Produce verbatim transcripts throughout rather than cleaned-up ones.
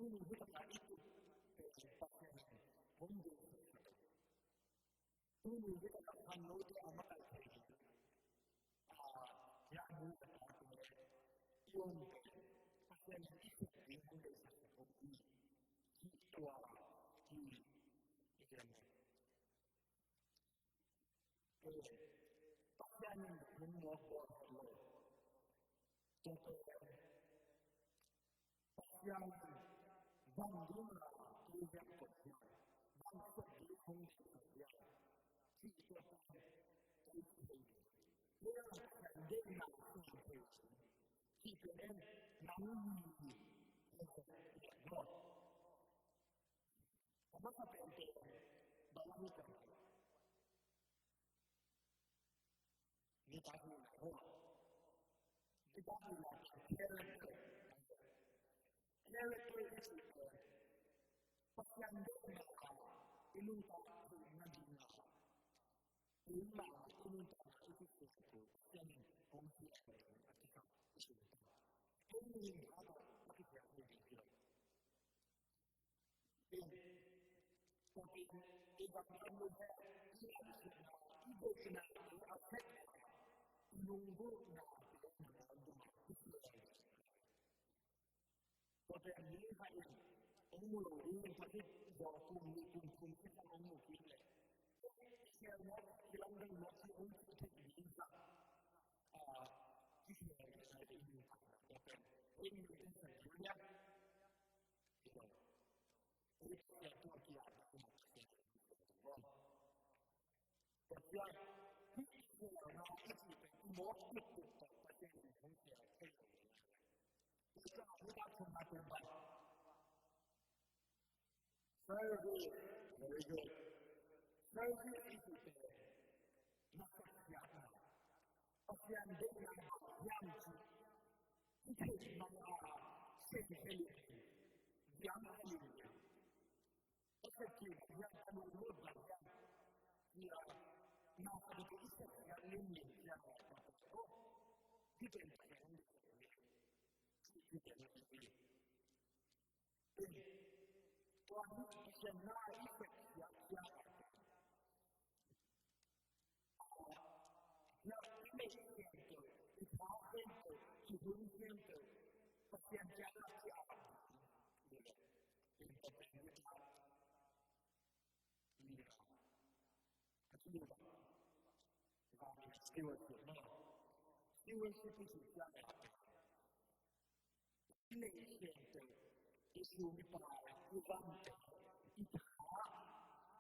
Tuni hi takah i tut pen Pasian in hong deihsak hi. Tuni hi takah khangnote a makaih thei hi. A, hiah nu le pate i om pen Pasian in i sep ding hong deihsak hi. Hih tua hi i gen hi. Pasian in hong mawk bawl lo. Pasian in bang ding a kei hiam, Pasian bang sep ding hong deihsak hiam, cih tua pen kei thei. Kei a Pasian deihna suan thei cih pen nang mi hi. A masa pen pen bang hi kan thei. Nidang hihna hua. Nidang hihna character. Character i cih pen Pasian deihna i nuntak theihna ding a, i nuntak i nuntak i cih pen Pasian in hong siang a kikap i cih pen. Hong ning a kikap i cih pen. Service, very good. Service i cih pen na khat siatna. Pasian deihna hiam cih i theih bang a sem kei leh, diam kei leh. Pasian deihna hiam, a lunglut bang hiam cih a na khat i sem kei leh, diam kei leh. Hih pen Pasian deihna. Hih pen Pasian deihna. Tua hi Pasian na i pek khiakhia. Hiah i neih khempeuh, i tha khempeuh, i hun khempeuh Pasian kiangah ki-ap. Stewardship, no? Stewardship i cih ciang i neih khempeuh, i sum i pai, i gamteh, i tha,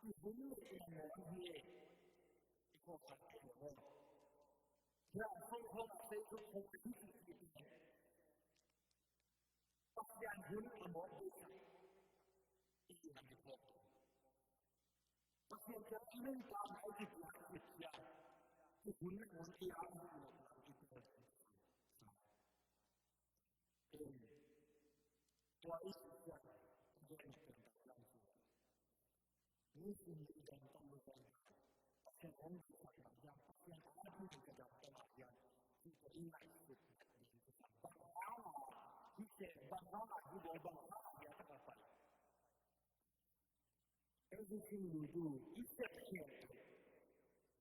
i hun le i muan hi. I khawhkhat kei lo. Hiah sungkhawng a Facebook khawng i hih i hih. Pasian hun a mawk ding i hih i khawh. Pasian kiang i nuntakna i kituak khit ciang i hun a mawk ding a hih lo. Tua i cih ciang i gen pen tak lam ci. Ni kum i dam tam lo dam. Pasian hong deihsak lam hiam, Pasian a ding ka dam tam hiam, cih tua i ngaihsut ding kisam. Bang hang a hih sem, bang hang a hih bawl, bang hang a hih a tak a pai. Everything we do, i sep khempeuh,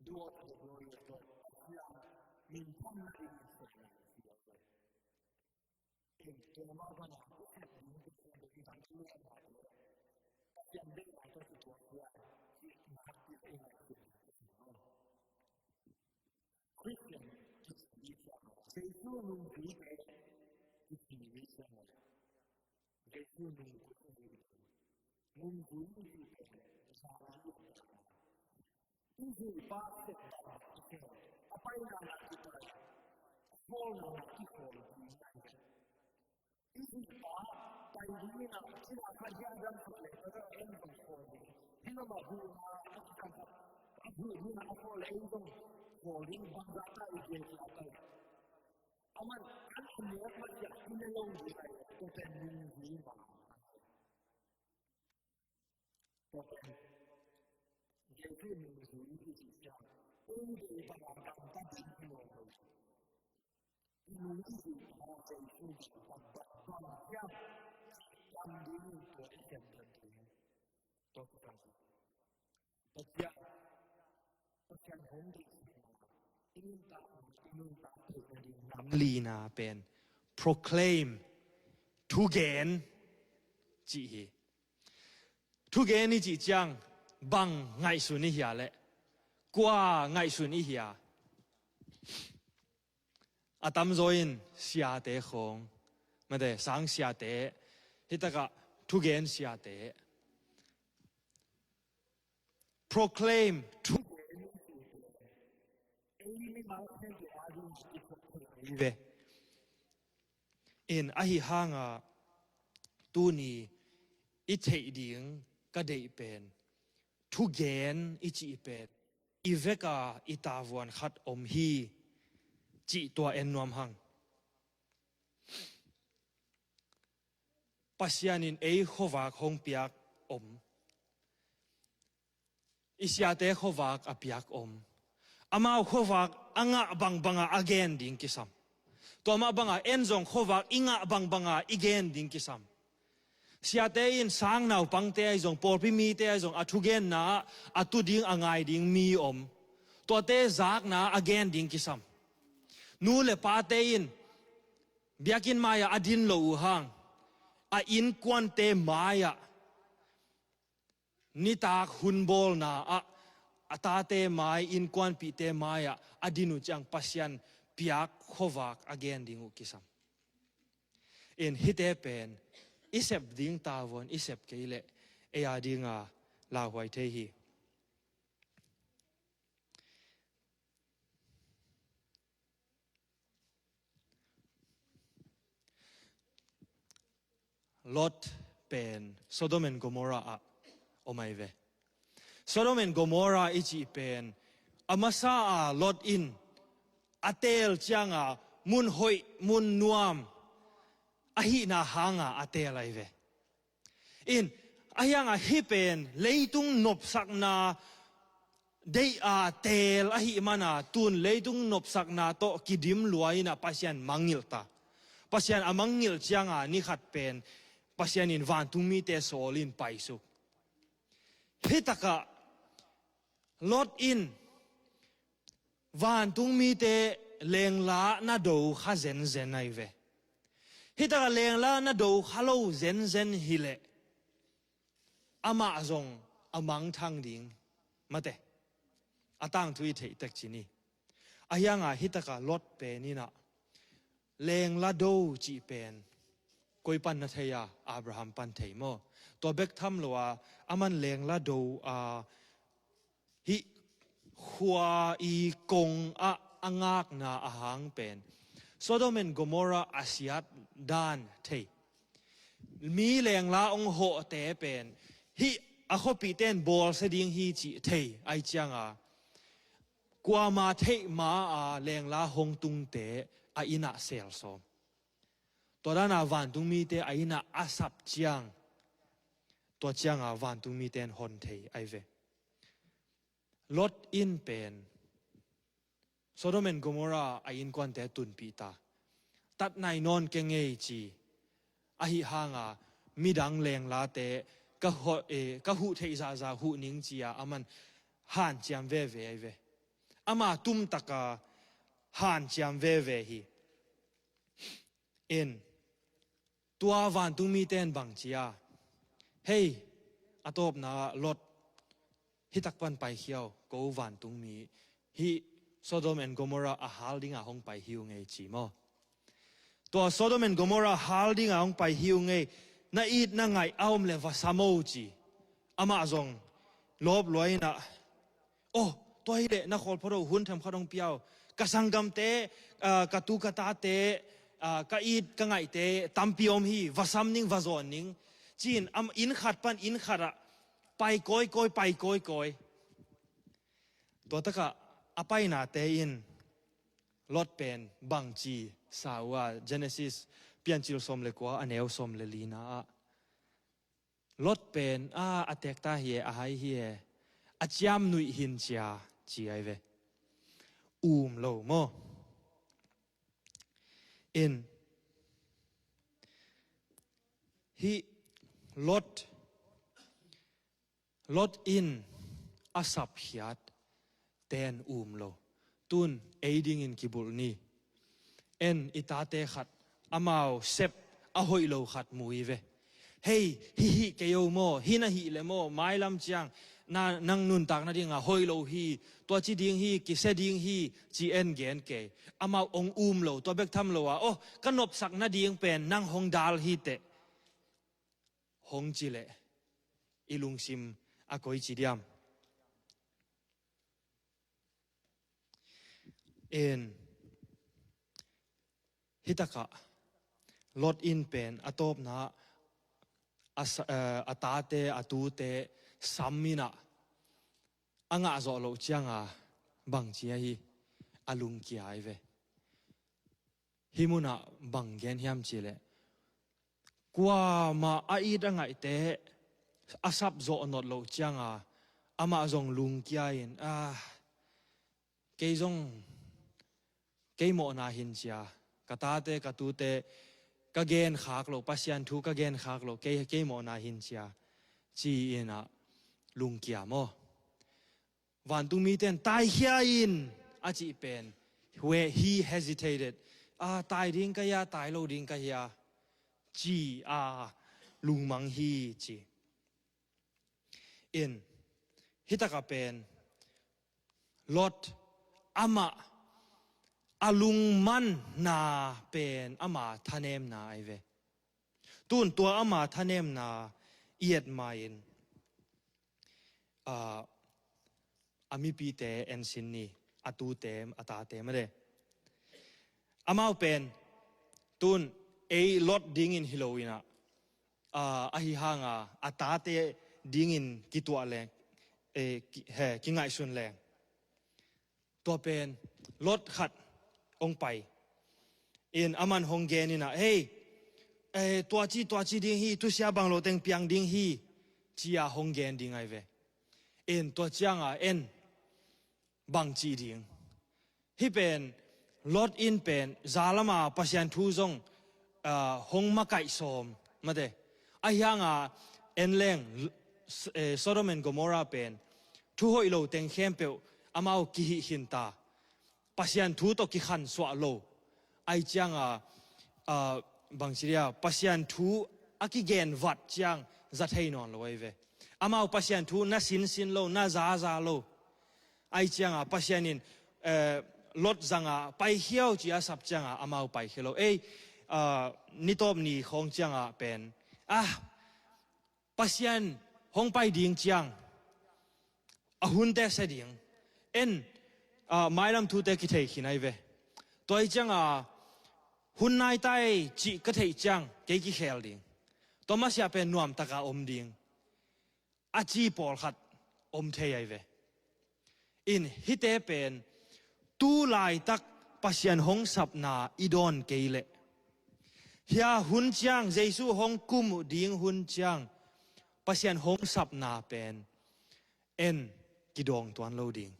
do unto the glory of God. Pasian min phatna dingin sepna hi lo. Ken tua mah bangin i sep ding, i sep ding, i sep ding, Pasian deihna tawh kituak hi a, i ngaihsut ding. Christian kici hi ciang, Jesu nungzuite kici hi ciang, Jesu nungzuite, nungzui i cihte, i zuipa sep ding, a paina na kipai, a khawlna na kikhawl ding. I zuipa pai ding in a, cina khat hiam dam suk leh, ka dam en zong khawl ding. Hi lo ma bu na, a kikang khat, a bu ding a khawl leh en zong khawl ding, bangzah ta i gen kha ta. Aman, an a nek ma sia, i ne lo ding ai, tua pen nungzui ma. Tua pen, Jesu nungzui i cih ciang, ei dei bang a gamta ding hi lo lo. I nung i zuipa Jesu bang, bang, bang hiam, bang ding in tua i sem ding. Tua kikang. Tua ciang, Pasian hong deih, i nuntak, i nuntak theihna ding nam lina pen proclaim, thugen, cih hi. Thugen i cih ciang bang ngaihsun i hia leh kua ngaihsun i hia? A tamzaw in siate khawng, mate, sang siate, hi takah thugen siate. Proclaim, thugen. Ve. In ahi hanga tuni i theih ding ka deih pen, thugen i cih pen i veka i tavuan khat om hi cih tua en nuam hang. Pasian in ei khuavak hong piak om. I siate khuavak a piak om. Amau khuavak a ngah bangbanga a gen ding kisam. Tua mah banga en zong khuavak i ngah bangbanga i gen ding kisam. Siate in sang naupangte ahi zong, pawlpi mite ahi zong, a thugenna ah a tu ding a ngai ding mi om. Tuate zakna a gen ding kisam. Nu le pate in biakinn mai-ah a din lo uh hang, a innkuante mai-ah nitak hun bawlna ah, a tate mai, innkuanpihte mai-ah a din uh ciang Pasian piak khuavak a gen ding uh kisam. In hihte pen i sep ding tavuan i sep kei leh ei a dinga lauhuai thei hi. Lot pen Sodom and Gomorrah ah om ahi ve. Sodom and Gomorrah i cih pen a masa a Lot in a teel cianga mun hoih, mun nuam ahihna hanga a teel ahi ve. In, ahi hanga hih pen leitung nopsakna deih a teel ahih mana tun leitung nopsakna tawh kidim lua in a Pasian mangngilh ta. Pasian a mangngilh cianga ni khat pen Pasian in vantung mite sawl in paisuk. Hih takah Lot in vantung mite lengla na do kha zenzen ahi ve. Hih takah lengla na do kha lo zenzen hileh amah zong a mangthang ding, mate, a tangthu i theih tek ci ni. Ahi hanga hih takah Lot pen in a lengla do cih pen koi pan na thei a? Abraham pan thei maw? Tua bek tham lo a, aman lengla do a, hih khua i kong ah a ngakna a hang pen Sodom and Gomorrah a siat dan thei. Mi lengla ong hawhte pen hih a khuapihte in bawlsia ding hi cih thei ahi cianga kuama theih ma a lengla hong tungte a inn ah selsawm. Tua dana vantung mite a inn ah a sap ciang, tua cianga vantung mite in hon thei ahi ve. Lot in pen Sodom and Gomorrah a innkuante tunpih ta. Tat nai nawn keng ei ci. Ahi hanga midang lenglate ka, ho, eh, ka huh theih zahzah huh ning ci-a aman hanciam veve ahi ve. Ama tumtaka hanciam veve hi. In tua vantungmite in bang ci a, hei, a tawpna Lot, hih tak pan paikhia o, ko vantungmi, hih Sodom and Gomorrah a hal dinga hong pai hi ung ei ci maw? Tua Sodom and Gomorrah hal dinga hong pai hi ung ei, na it na ngaih a om le va sam o ci. Amah zong lawp lua inah, oh, tua hi leh na khawl phot o, hun themkhat hong pia o. Ka sanggamte, ah, ka tu ka tate, ah, ka it ka ngaihte tampi om hi, va sam ning, va zawn ning. Ci-in am inn khat pan inn khatah pai kawikawi, pai kawikawi. Tua takah a painate in Lot pen bangci sa uh a, Genesis Piancil sawm le kua, a neu sawm le lina ah, Lot pen a, a tekta hi e, a hai hi e, a ciamnuih hin cia, ci ahi ve. Um lo maw? In hih Lot, Lot in a sapkhiat ten um lo. Tun ei dingin kibulh ni. En i tate khat, amau sep a hoih lo khat mu hi ve. Hei, hih hih kei o maw, hih na hih le maw, mailam ciang na, nang nuntak nadinga hoih lo hi, tua ci ding hi, kisia ding hi, ci en gen kei. Amau ong um lo, tua bek tham lo a, oh, ka nopsak nading pen nang hong dal hi teh, hong ci leh i lungsim a koici diam? En, hih takah Lot in pen a tawpna a sa, eh, a tate, a tute sam inah a ngah zawh loh cianga bangci ahi, a lungkia ahi ve. Hih munah bang gen hiam cihleh, kuamah a it a ngaihte a sap zawh nat loh cianga amah zong lungkia in, ah, kei zong kei mawhna hin cia, ka tate ka tute ka genkhak loh, Pasian thu ka genkhak loh, kei, kei mawhna hin cia, ci-inah lungkia maw? Vantungmite in taikhia in a cih pen, where he hesitated. Ah, tai ding ka hia, tai lo ding ka hia, ci a lungmang hi ci. In, hih takah pen Lot amah a lungmanna pen ama thanemna ahi ve. Tun tua ama thanemna i et ma-in, ah, a mipite ensin ni, a tute, a tate mate. Amau pen tun ei Lot dingin hi lo inah, ah, ahi hanga a tate dingin kituah leng, eh, ki, he, kingaihsun leng. Tua pen Lot khat hong pai in aman hong gen inah, hei, eh, tuaci, tuaci ding hi, thusia bang lo teng piang ding hi, ci-a hong gen ding ahi ve. In tua cianga en bang cih ding? Hih pen Lot in pen zalama Pasian thu zong, ah, hong makaih sawm mate. Ahi hanga en leng, eh, Sodom and Gomorrah pen thu hoih lo teng khempeuh amau kihih khinta. Pasian thu tawh kikhansuah lo. Ahi cianga, ah, bangci dia, Pasian thu a kigenvat ciang za thei nawn lo ahi ve. Amau Pasian thu na sinsin lo, na zaza lo. Ahi cianga Pasian in, eh, Lot zanga paikhia o ci a sap cianga amau paikhia lo. Ei, ah, nitawp ni khawng cianga pen, ah, Pasian hong pai ding ciang a hunte sia ding. En, ah, mailam thute kithei khin ahi ve. Tua hi cianga hun nai tai cih ka theih ciang kei kikhel ding. Tua masiah pen nuamtaka om ding, a ci pawlkhat om thei ahi ve. In hihte pen tu laitak Pasian hong sapna i dawn kei leh, hia hun ciang, Jesu hong kum uh ding hun ciang Pasian hong sapna pen en kidawng tuan lo ding.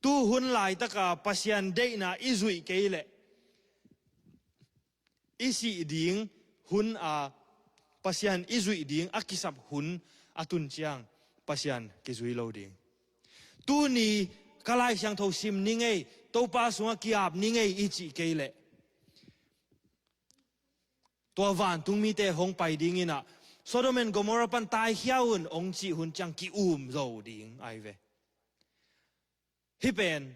Tu hun laitaka Pasian deihna i zuih kei leh i sih ding hun a, Pasian i zuih ding a kisap hun a tun ciang Pasian kizui lo ding. Tuni ka Lai Siangtho sim ni ngei, Topa sungah ki-ap ni ngei i cih kei leh tua vantung mite hong pai dingin ah Sodom and Gomorrah pan taikhia un hong cih hun ciang ki-um zo ding ai ve. Hih pen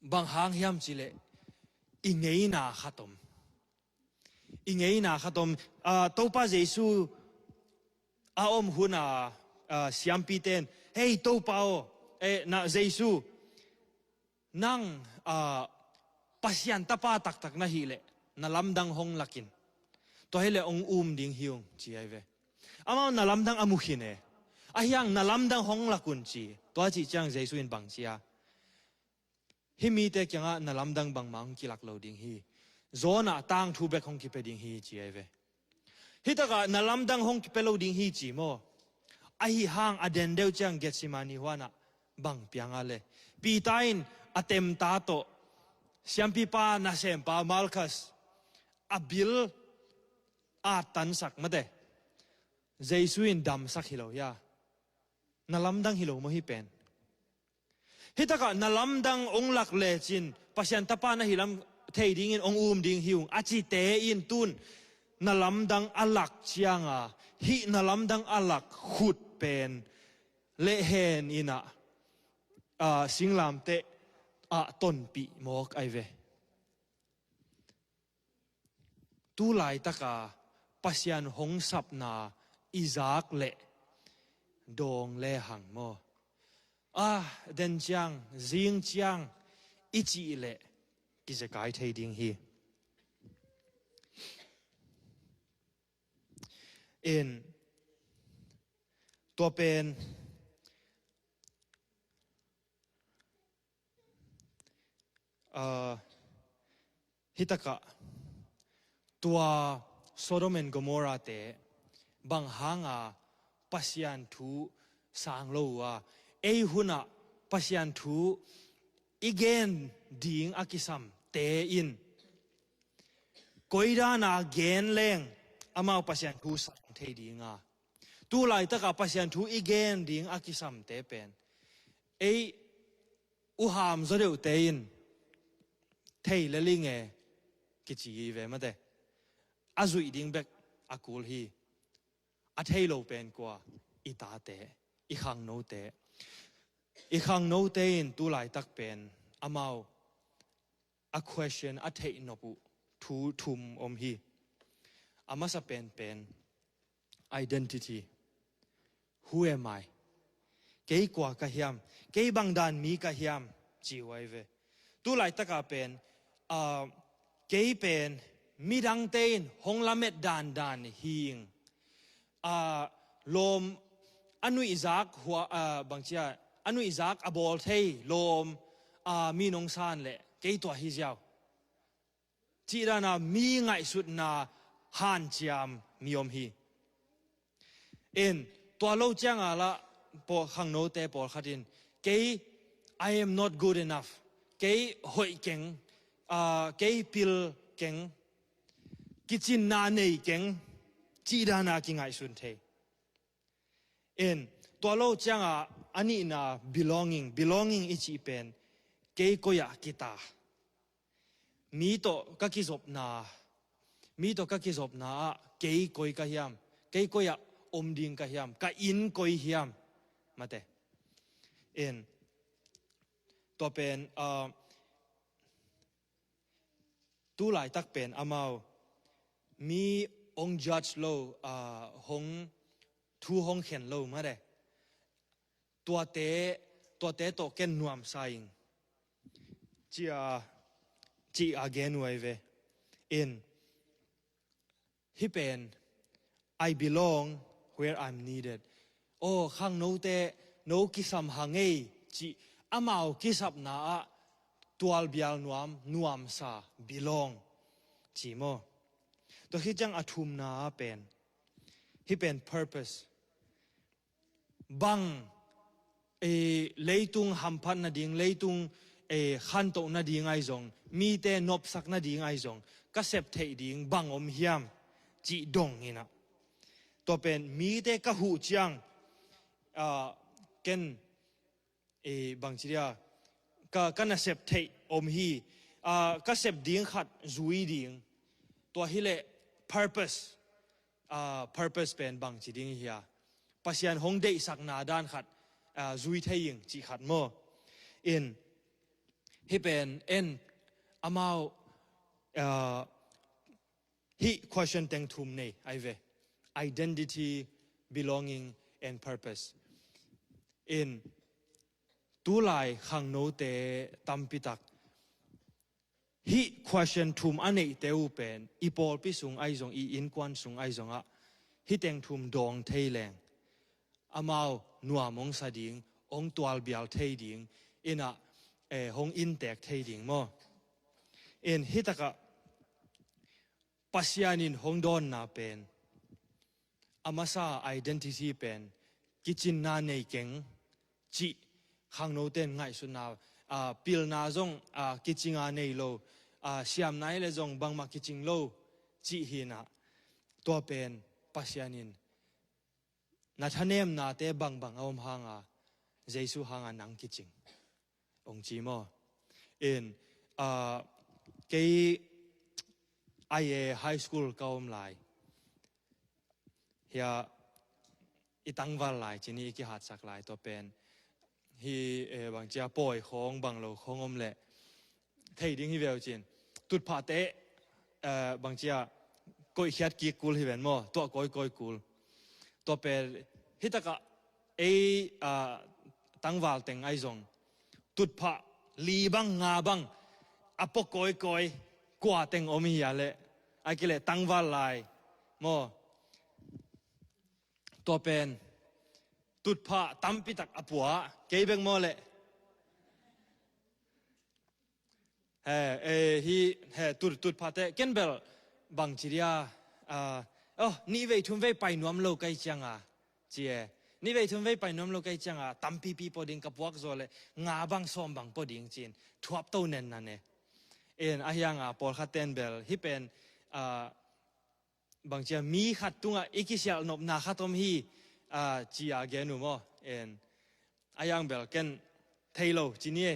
bang hang hiam cih leh i ngeina khat om. I ngeina khat om. Ah, Topa Jesu a om hun a, ah, siampite in, "Hei Topa aw, eh, na Jesu, nang, ah, Pasian tapa taktak na hih leh na lamdang hong lakin. Tua hi leh hong um ding hi ung," ci ai ve. Amau na lamdang a mu khin e. Ahi hang na lamdang hong lak un ci. Tua cih ciang Jesu in bang ci a, "Hih mite kiangah na lamdang bangmah hong kilak lo ding hi. Zawhna tangthu bek hong kipia ding hi," ci ai ve. Hih takah na lamdang hong kipia lo ding hi ci maw? Ahi hang a den deuh ciang Gethsemane huanah bang piang a le, Peter in a temta tawh siampipa nasempa Malchus a bil a tansak mate, Jesu in damsak hi lo hia? Na lamdang hi lo maw hih pen? Hih takah na lamdang hong lak lecin Pasian tapa na hi lam thei dingin hong um ding hi ung a cite in tun na lamdang a lak cianga, hih na lamdang a lak khut pen lehhen in ah, ah, singlamteh ah tonpih mawk ai ve. Tu laitaka Pasian hong sapna i zak leh dawng lehang maw? Ah, den ciang, zing ciang i cih leh kizekai thei ding hi. In tua pen, ah, hih takah tua Sodom and Gomorrah te bang hanga Pasian thu sang lo uh a, ei hunah Pasian thu i gen ding a kisam te in koi dana gen leng amau Pasian thu sang thei dinga, tu laitaka Pasian thu i gen ding a kisam te pen ei uham zaw deuhte in thei le ling e kici hi ve mate. A zuih ding bek a kul hi. A thei lo pen kua? I tate, i khangnote. I khangnote in tu laitak pen amau a question a theih nop uh thu thum om hi. A masa penpen identity. Who am I? Kei kua ka hiam? Kei bangdan mi ka hiam? Ci uh ai ve. Tu laitaka pen, ah, kei pen midangte in hong lamet dandan hing, ah, lawm a nuihzak hua, ah, bangcia a nuihzak a bawl thei lawm, ah, mi nong san leh kei tua hi ziau. Cih dana mi ngaihsutna hanciam mi om hi. In tua lo cianga lah khangnote pawlkhat in kei, "I am not good enough." Kei hoih keng, ah, kei pil keng, kicinna nei keng, cih dana kingaihsun thei. In tua lo cianga a nihna belonging, belonging i cih pen kei koi ah kita. Mi tawh ka kizopna, mi tawh ka kizopna ah kei koi ka hiam? Kei koi ah om ding ka hiam? Ka inn koi hiam? Mate. In tua pen, ah, tu laitak pen amau mi hong judge lo, ah, hong thu hong khen lo mate. Tuate, tuate tawh ken nuamsa ing. Cia, ci a gen uh ai ve. In hih pen, "I belong where I'm needed." Aw, khangnote, no kisam ha ngei, cih amau kisapna ah tualbial nuam, nuamsa, belong, ci maw? Tua khit ciang a thumna ah pen, hih pen purpose. Bang eh, leitung hamphat nading, leitung, eh, khantoh nading ahi zong, mite nopsak nading ahi zong, ka sep theih ding bang om hiam cih dong inah. Tua pen mite ka huh ciang, ah, ken, eh, bangci dia, ka, ka nasep theih om hi, ah, ka sep ding khat zui ding. Tua hileh purpose, ah, purpose pen bangci ding hia? Pasian hong deihsakna dan khat, ah, zui thei ing cih khat maw? In, hih pen en amau, ah, hih question teng thum nei ai ve. Identity, belonging and purpose. In, tulai khangnote tampitak hih question thum a neihte uh pen i pawlpi sung ahi zong, i innkuan sung ahi zongah hih teng thum dawng thei leng amau nuam hong sa ding, hong tualbial thei ding, inah, eh, hong inntek thei ding maw? In, hih takah Pasian in hong dawnna pen, a masa identity pen kicinna nei keng cih khangnote in ngaihsutna, ah, pilna zong, ah, kicinga nei lo, ah, siamna hileh zong bangmah kicing lo cih hinah. Tua pen Pasian in na thanemnate bangbang a om hanga Jesu hanga nang kicing, hong ci maw? In, ah, kei I A high school ka om lai hia, i tangval lai cin hi, i kihatsak lai tua pen hi, eh, bangcia pawi khawng bang lo khawng om leh thei ding hi veu cin. Tutphahte, eh, bangcia koihkhiat kik kul hi ven maw, tuah kawikawi kul. Tua pen hih takah ei, ah, tangval teng ahi zong tutphah li bang nga bang a pua kawikawi kua teng om hi a leh, a kileh tangval lai maw? Tua pen tutphah tampitak a pua, kei bek maw leh? He, eh, hi, he, tut, tutphahte, ken bel bangci dia, ah, oh, nihvei thumvei pai nuam lo kai cianga, ci e. Nihvei thumvei pai nuam lo kai cianga, tampipi pua ding ka puak zaw leh, nga bang sawm bang pua ding cin, thuap to nenna ne. In, a hianga, pawlkhat ten bel, hih pen, ah, bangcia mi khat tungah i kisialh nopna khat om hi, ah, cia gen uh maw? En, a hiang bel ken thei lo, ci ni e.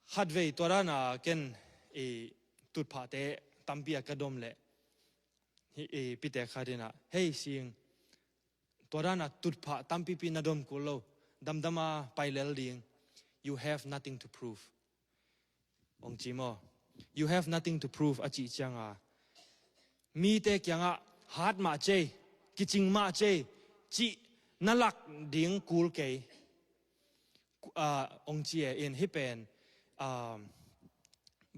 Khatvei tua dana ken i tutphahte tampi a ka dom leh, hi, i pitek khat inah, hei sing, tua dana tutphah tampipi na dom kul lo, damdama pai lel ding, you have nothing to prove. Hong ci maw? You have nothing to prove a cih cianga, mite kiangah hat mah cei, kicing mah cei, cih na lak ding kul kei. Ku-, ah, hong ci e in hih pen, ah,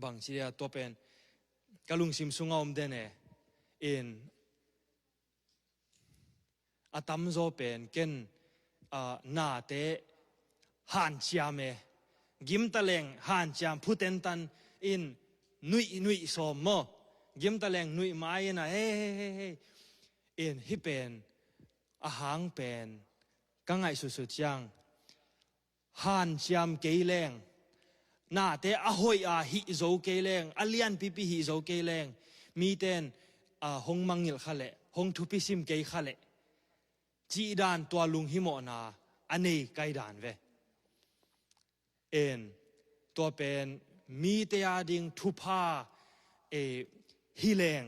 bangci dia tua pen ka lungsim sunga om den e in, a tamzaw pen ken, ah, nate hanciam e. Gimtaleng hanciam phutentan in nuih, nuih sawm maw? Gimtaleng nuih mai inah, hei, hei, hei, hei. In hih pen, a hang pen, ka ngaihsutsut ciang, hanciam kei leng, nate a hoih a hih zo kei leng, a lianpipi hih zo kei leng, miten, ah, hong mangngilh kha leh, hong thupisim kei kha leh, cih dan tua lunghimawhna a nei kai dan ve. En, tua pen mite a ding thupha, eh, hi leng,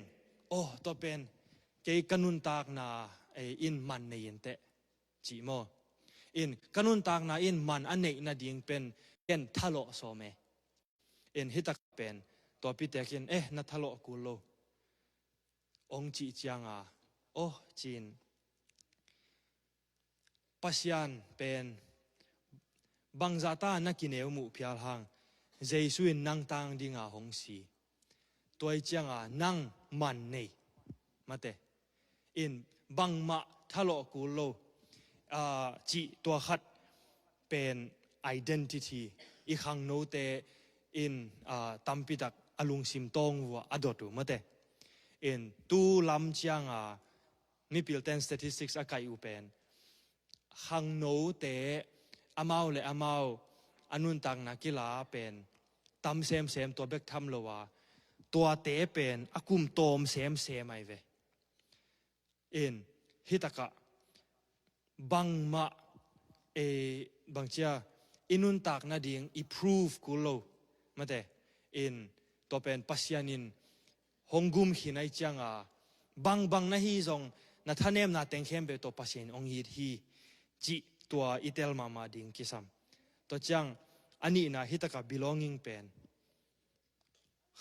oh, tua pen kei ka nuntakna, eh, in man nei inteh, cih maw? In, ka nuntakna in man a neih nading pen ken thalawh sawm e. In, hih tak pen tua pitek in, eh, na thalawh kul lo, hong cih cianga, oh, cin, Pasian pen bangzahta na kineu muh phial hang, Jesu in nang tang dinga hong si. Tua ih cianga nang man nei, mate. In bangmah thalawh kul lo, ah, cih tua khat pen identity, i khangnote in, ah, tampitak a lungsim tawng vua a dot uh, mate. In tu lam cianga mipilten statistics a kaih uh pen, khangnote amau le amau a nuntakna kila pen tam semsem tua bek tham lo a, tuate pen a kum tawm semsem ai ve. In, hitakah bangmah, e, bangcia i nuntak nading i prove kul lo, mate. In, tua pen Pasian in hong gum khin ai cianga, bangbang na hi zong na thanemna teng khempeuh tawh Pasian in hong it hi, cih tua i tel mahmah ding kisam. Tua ciang a nihna hitakah belonging pen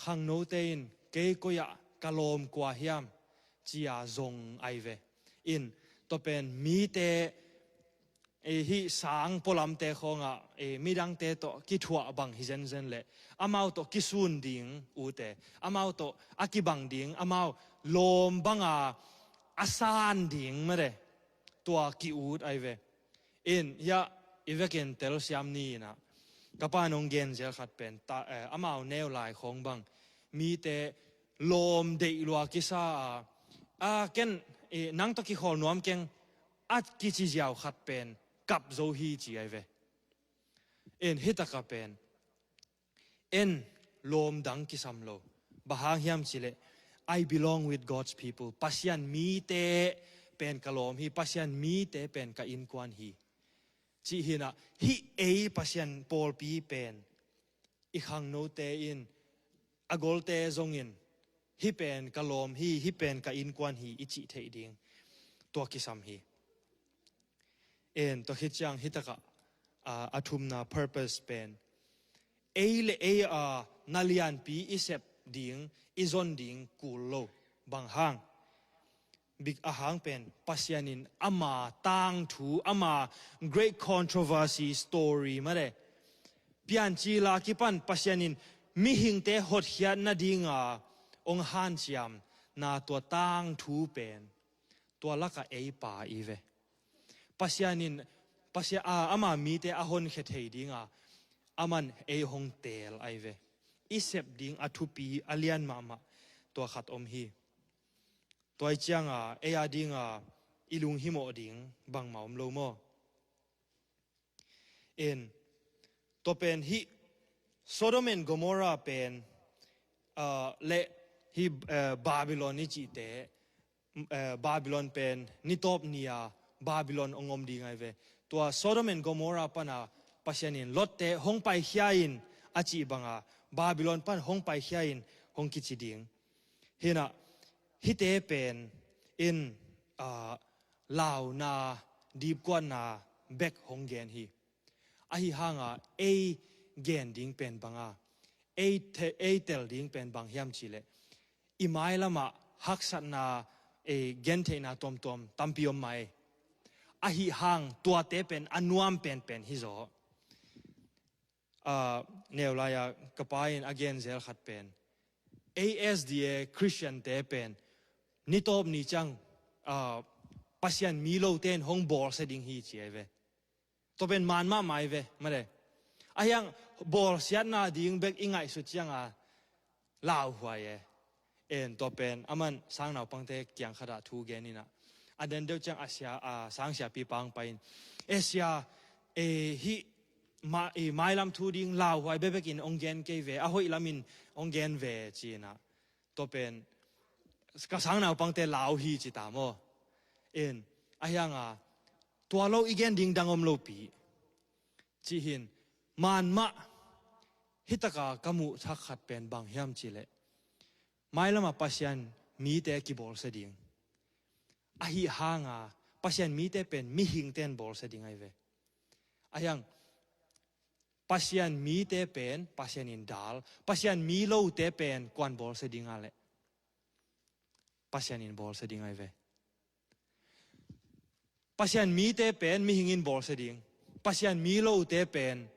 khangnote in kei koi-ah ka lawm kua hiam cia zong ai ve. In, tua pen mite, e, hih sang pualamte khawngah, e, midangte tawh kithuah bang hi zenzen le amau tawh kisun ding ute, amau tawh a kibang ding, amau lawm banga a san ding mate, tua ki-ut ai ve. In, hiah i vekin telsiam ni inah ka pa nong gen zel khat pen ta, eh, amau neu lai khawng bang mite lawm deih lua kisa a, a ken, eh, nang tawh kikhawl nuam keng a kici ziau khat pen kap zo hi ci ai ve. In, hitaka pen en lawm dang kisam lo. Bang hang hiam cileh, "I belong with God's people." Pasian mite pen ka lawm hi, Pasian mite pen ka innkuan hi. Cih hinah, hih ei Pasian pawlpi pen i khangnote in, a golte zongin, "Hih pen ka lawm hi, hih pen ka innkuan hi," i cih theih ding tua kisam hi. En, tua khit ciang hitakah, a, a thumna purpose pen, ei le ei a na lianpi i sep ding, i zon ding kul lo. Bang hang? Bik a hang pen Pasian in ama tangthu, ama great controversy story mate, Piancil a kipan Pasian in mihingte hotkhiat nadinga hong hanciam na tua tangthu pen tua laka ei pa i ve. Pasian in, Pasian, a, ama mite a honkhia thei dinga aman ei hong teel ai ve. I sep ding a thupi a lian mahmah tua khat om hi. Tua i cianga ei a dinga i lunghimawh ding bangmah om lo maw? En, tua pen hih Sodom and Gomorrah pen, ah, le hih, eh, Babylon i cihte, eh, Babylon pen nitawp ni-a Babylon hong om ding ai ve. Tua Sodom and Gomorrah pana Pasian in Lotte hong paikhia in a cih banga Babylon pan hong paikhia in hong kici ding. Hinah, hihte pen in, ah, launa, dipkuatna bek hong gen hi. Ahi hanga ei gen ding pen banga, ei the-, ei tel ding pen bang hiam cileh, i mailamah haksatna, e, gentheihna tuamtuam tampi om mai. Ahi hang tuate pen a nuam penpen hi zaw. A, neu lai-a ka pa in a gen zel khat pen, A S D A Christian-te pen nitawp ni ciang, a, Pasian mi lote in hong bawlsia ding hi ci ai ve. Tua pen man mahmah ai ve, mate. Ahiang bawlsiatna ding bek i ngaihsut cianga lauhuai e. En, tua pen aman sangnaupangte kiang khatah thu gen inah, a den deuh ciang a sia, a, sangsiapi pang pai in, "E sia, e, hih ma-, e, mailam thu ding lauhuai bekbekin hong gen kei ve, a hoih lamin hong gen ve," ci inah. Tua pen ka sangnaupangte lau hi ci ta maw? En, ahianga tua lo i gen ding dang om lopi. Cih hin, man mah, hitaka ka muh thak khat pen bang hiam cileh, mailama Pasian mite kibawlsia ding. Ahi hanga Pasian mite pen mihingte in bawlsia ding ai ve. Ahiang, Pasian mite pen Pasian in dal, Pasian mi lote pen kuan bawlsia ding a leh, Pasian in bawlsia ding ai ve. Pasian mite pen mihing in bawlsia ding. Pasian mi lote pen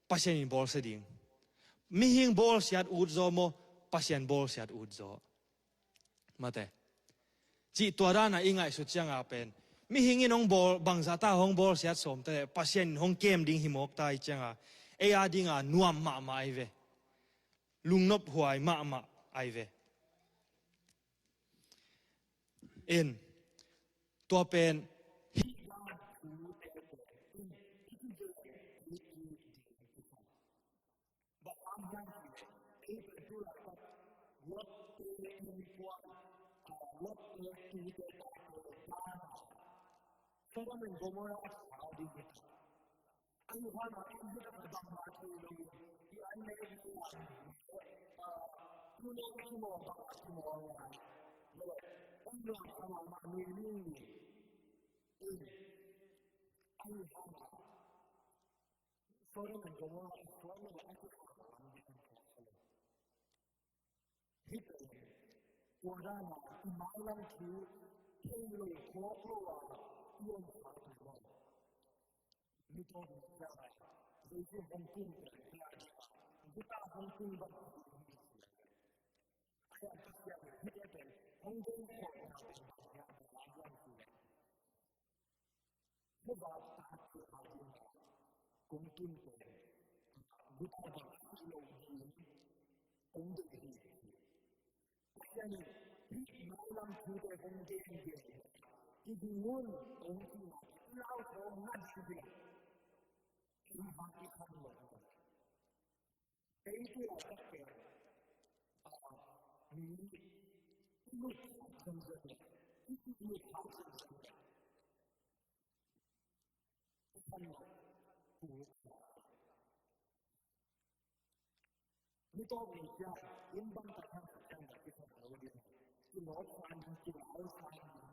Pasian in bawlsia ding. Mihing bawlsiat ut zaw maw, Pasian bawlsiat ut zaw? Mate. Cih tua dana i ngaihsut cianga pen, mihing in hong bawl, bangzah ta hong bawlsiat sawm ta leh, Pasian in hong kem ding hi mawk ta i cianga, ei a dinga nuam mahmah ai ve. Lungnop huai mahmah ai ve. En, tua pen, hih Lot te innkuan, ah, Lot te tute tate dan a Sodom and Gomorrah a sa ding hi ta. Ahi hangin en hi ta, bangmah thei lo in, i an le i wan, ah, tu le tu maw, bangmah tu maw lai. Lo, om lo sa mahmah ni ni ni. In, ahi hangin Sodom and Gomorrah, Sodom and Gomorrah, hih pen tua dan a i mailam thu thei lo, phawk lo a i om kha pen maw? Mi tawp mi ciang a Jesu hong tung pen hih a ding a, guta hong tung bang a ding hi. A hian Pasian in hih pen hong gen khawmna pen bang hiam, bang hiam ci leh, Hih bang tak ciang a ding a kong tun pen guta bang si lo ding kong deih hi. Pasian in hih mailam thute hong gen gen, i ding un hong ci ma, i lau khawm na ding hi. Hih bang i kham lo. Ei tua tak pen, ah, mi i lut khat zenzen leh, i lut khat zenzen leh, i khan lo, tu. Mi tawp mi ciang, inn bang tak hang tak hang tak i khan lo ding. Kilawm san ding, kilau san ding.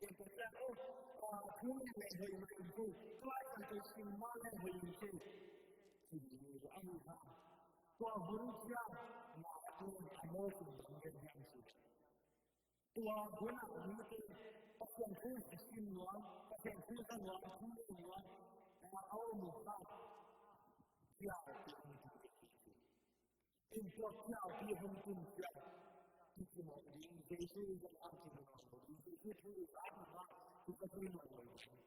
Ken ka ciang, oh, ah, thu nih leh hoih mah in thu, tua i kan tui sim mah leh hoih in thu. Ci ding hi ahi hang. Tua hun ciang, na a tun a maw sim ding gen hiam ci. Tua hun a mite, Pasian thu sim nuam, Pasian thu za nuam, thu nuam, a om uh kha. Cia, cia, cia. In tua kiaupi hong tun ciang, kici mawh ding, Jesu in zong hong tun mawh lo ding, Jesu thu in zong hong tun mawh lo ding.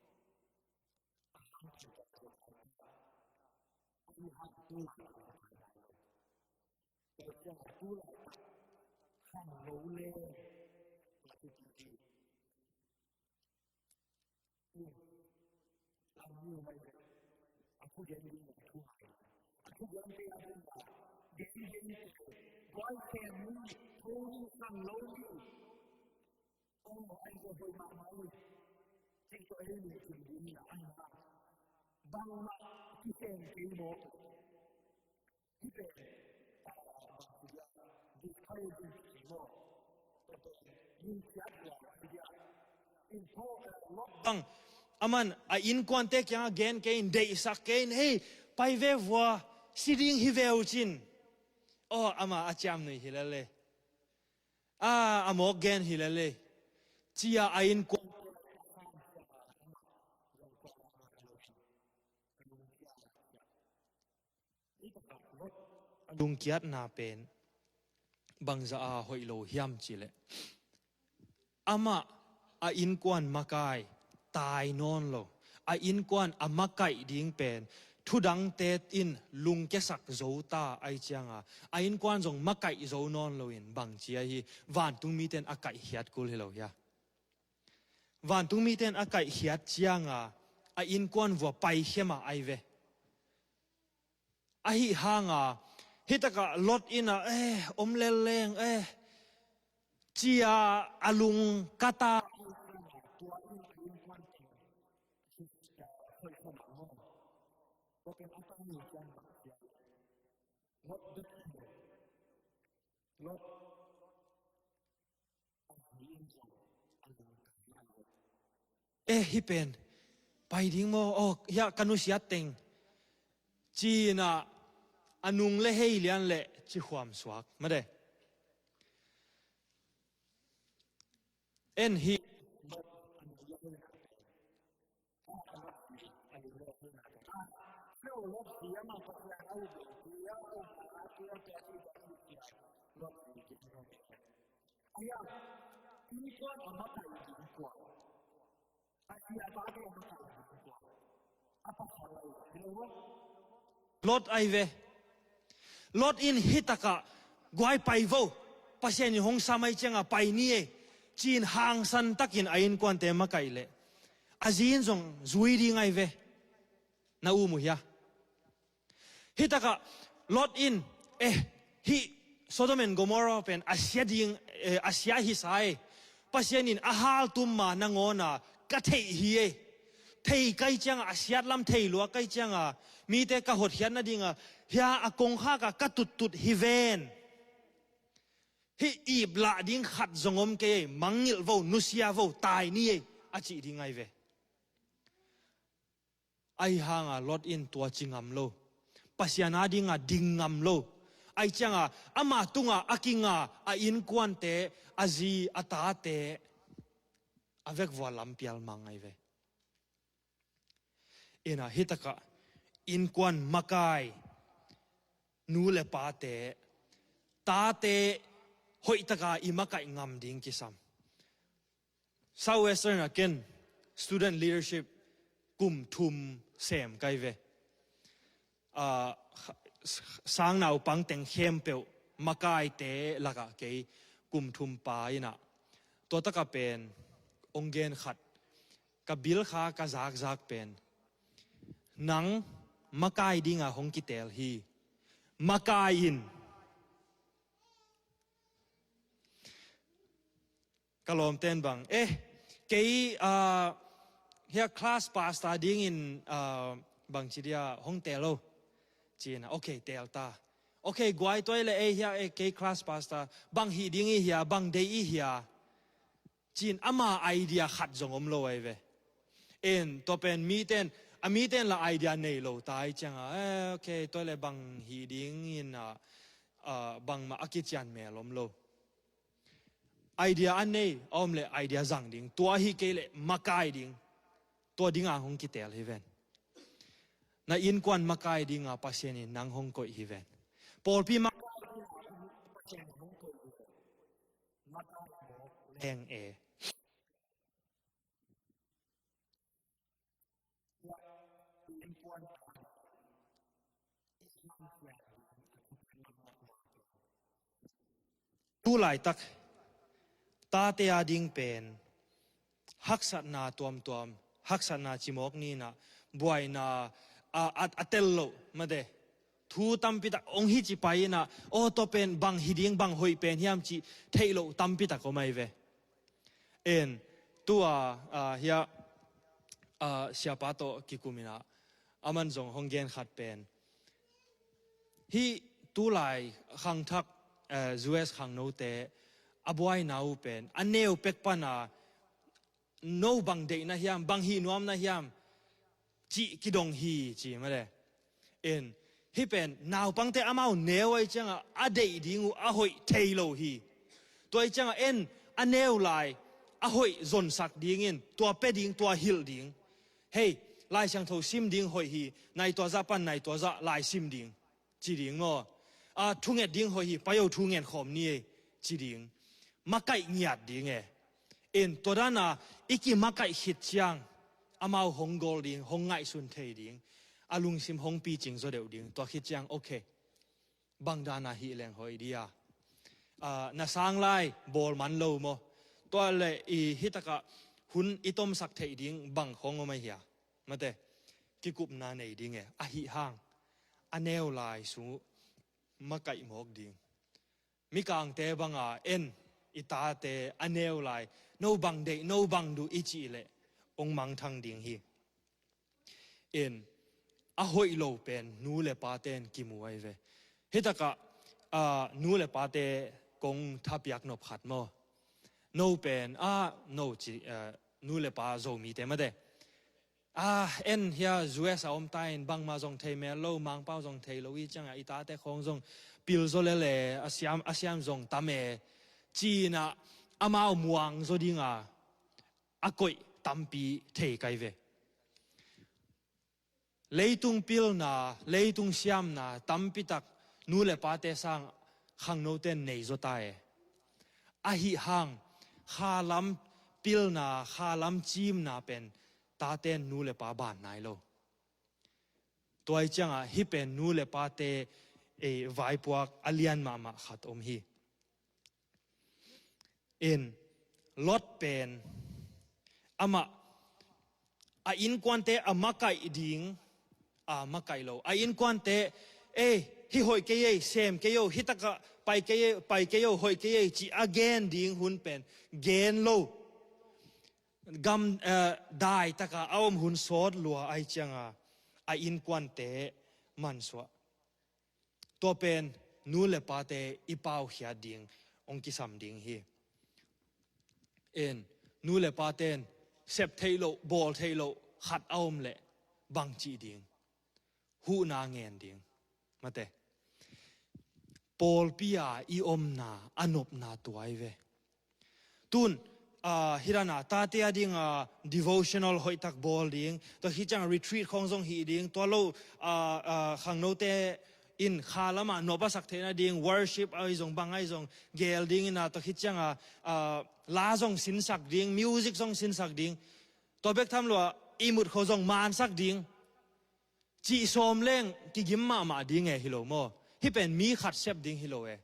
A hong tun mawh lo ding. A hong tun mawh lo ding. Tua ciang a tu laitak khang lo le, a tu tu ding. A thugen ding a thu hai, a thugen te a ding a, gen gen te, guai te mu, thu sang lo ni. Oh, ai ko hoi ma ma ni. Cik to ei ni kin ding na ai ma. Bang ma ki sen ke mo. Bang, aman a innkuante kiangah gen kei in, deihsak kei in, hei, pai ve vua, si ding hi ve uh cin. Aw, ama a ciamnuih hi lel e. A, a mawk gen hi lel e. Cia a innkuan a lungkiatna pen bangzah a hoih lo hiam cih leh, amah a innkuan makai tai nawn lo, a innkuan a makaih ding pen thudangte in lungkiasak zo ta ahih cianga, a innkuan zong makaih zo nawn loin bangci ahi, vantung mite in a kaihkhiat kul hi lo hia? Vantung mite in a kaihkhiat cianga a innkuan vua paikhia mah ahi ve. Ahih hanga, hih takah Lot in a, eh, om lel leng, eh, cia a lung ka ta. Eh, hih pen pai ding maw? Oh, hiah ka nusiat teng ci-in a nung le hei lian le ci huam suak made. En hih Lot ahi ve. Lot in hih takah guai pai vo, Pasian in hong sam ahih cianga pai ni e, ci-in hangsan takin a innkuante makaih leh a zi in zong zui ding ahi ve. Na um uh hia? Hih takah Lot in, eh, hih Sodom and Gomorrah pen a sia ding, eh, a sia hi sa ei. Pasian in a haltum ma nangawna ka theih hi ei. Thei kai cianga, a siat lam thei lua kai cianga, mite ka hotkhiat nadinga hia a kongkhaka ka tuttut hi ven. Hih iplah ding khat zong om kei ei, mangngilh vo, nusia vo, tai ni ei, a cih ding ai ve. Ahi hanga Lot in tua ci ngam lo. Pasian a dinga ding ngam lo. Ahi cianga ama tunga a kinga a innkuante, a zi, a tate, a vekvua lampial mang ai ve. Ina hitaka innkuan makai, nu le pate, tate hoihtaka i makaih ngam ding kisam. Southwestern a ken student leadership kum thum sem kai ve. Ah, sang naupang teng khempeuh makaite lakah kei kum thum pa ina. Tua taka pen ong gen khat ka bil kha ka zakzak pen, nang makai dinga hong kitel hi. Makai in. Ka lawmten bang, eh, kei, ah, hia class pastor dingin, ah, bang ci dia hong tel lo. Cina, okay, tel ta. Okay, guai tuai le, eh, hia, eh, kei class pastor, bang hi ding i hia, bang dei i hia. Cin ama idea khat zong om lo ai ve. En, tua pen miten, a miten la idea nei lo tai cianga, eh, okay, tuai le bang hi dingin, ah, ah, bangmah a kician mel om lo. Idea a nei a om le idea zang ding, tua hi kei le makai ding, tua dinga hong kitel hi ven. Na innkuan makai dinga Pasian in nang hong koih hi ven. Pawlpi makai dinga Pasian in hong koih hi ven. Makai mawk leng e. Tu laitak tate a ding pen haksatna tuamtuam, haksatna cimawk nina, buaina a, a, a tel loh mate. Thu tampitak ong hi ci pai ina, aw, tua pen bang hi ding, bang hoih pen hiam cih theih loh tampitak om ai ve. En, tua, ah, hia, ah, siapa tawh kikum ina, aman zong hong gen khat pen. Hih tulai khangthak, eh, U S khangnote a buaina uh pen a neu pek pana no bang deihna hiam, bang hih nuamna hiam cih kidong hi ci male. En, hih pen naupangte amau neu ai cianga a deih ding uh a hoih thei lo hi. Tua ai cianga en a neu lai a hoih zonsak dingin tua pe ding, tua hilh ding. Hei, Lai Siangtho sim ding hoih hi, nai tua zah pan nai tua zah lai sim ding ci ding maw? A, thunget ding hoih hi, pai o thungen khawm ni ei ci ding. Makaih ngiat ding e. En, tua dana i kimakaih khit ciang amau hong gol ding, hong ngaihsun thei ding, a lungsim hong picing zaw deuh ding. Tua khit ciang, okay, bang dana hih leng hoih dia? A, na sang lai bawl man lo maw? Tua le i hitaka hun i tomsak theih ding bang khong om ai hia? Mate, kikupna nei ding e, ahi hang a neu lai sung uh makaih mawk ding. Mikangte banga en i tate a neu lai no bang deih, no bang duh i cih leh ong mangthang ding hi. En, a hoih lo pen nu le paten kimu ai ve. Hitaka, ah, nu le pate kong thapiak nop khat maw? No pen, ah, no ci, ah, nu le pa Zomite mate. Ah, en hia U S a om ta in bangmah zong thei mel lo, Mangpau zong thei lo i cianga i tate khawng zong pil zaw lele, a siam, a siam zong tam e. Cina amau muang zaw dinga a koih tampi thei kai ve. Leitung pilna, leitung siamna tampitak nu le pate sang khangnoten nei zaw ta e. Ahi hang khalam pilna, khalam cimna pen taten nu le pa ban nai lo. Tua ai cianga hih pen nu le pate, eh, vaipuak a lian mahmah khat om hi. In, Lot pen amah a innkuante a makaih ding, a makaih lo. A innkuante, ei, hih hoih kei ei, sem kei o, hih taka pai kei, pai kei o, hoih kei ei, ci a gen ding hun pen gen lo. Gam, eh, dai taka a om hun sawt lua ai cianga a innkuante mansuah. Tua pen nu le pate i paukhiat ding hong kisam ding hi. En, nu le paten sep theih loh, bawl theih loh khat a om leh bang cih ding? Huhna ngen ding. Mate. Pawlpi a i omna a nopna tua hi ve. Tun, ah, hi dana, tate a ding, ah, devotional hoihtak bawl ding. Tua hi ciang retreat khong zong hi ding. Tua lo, ah, ah, khangnote in kha lama nop a sak theihna ding, worship ai zong bang ai zong gel ding ina, tua hi cianga, ah, la zong sinsak ding, music zong sinsak ding. Tua bek tham lua, i mut kho zong mansak ding. Cih sawm leng kigim mahmah ding e hi lo maw? Hih pen mi khat sep ding hi lo e.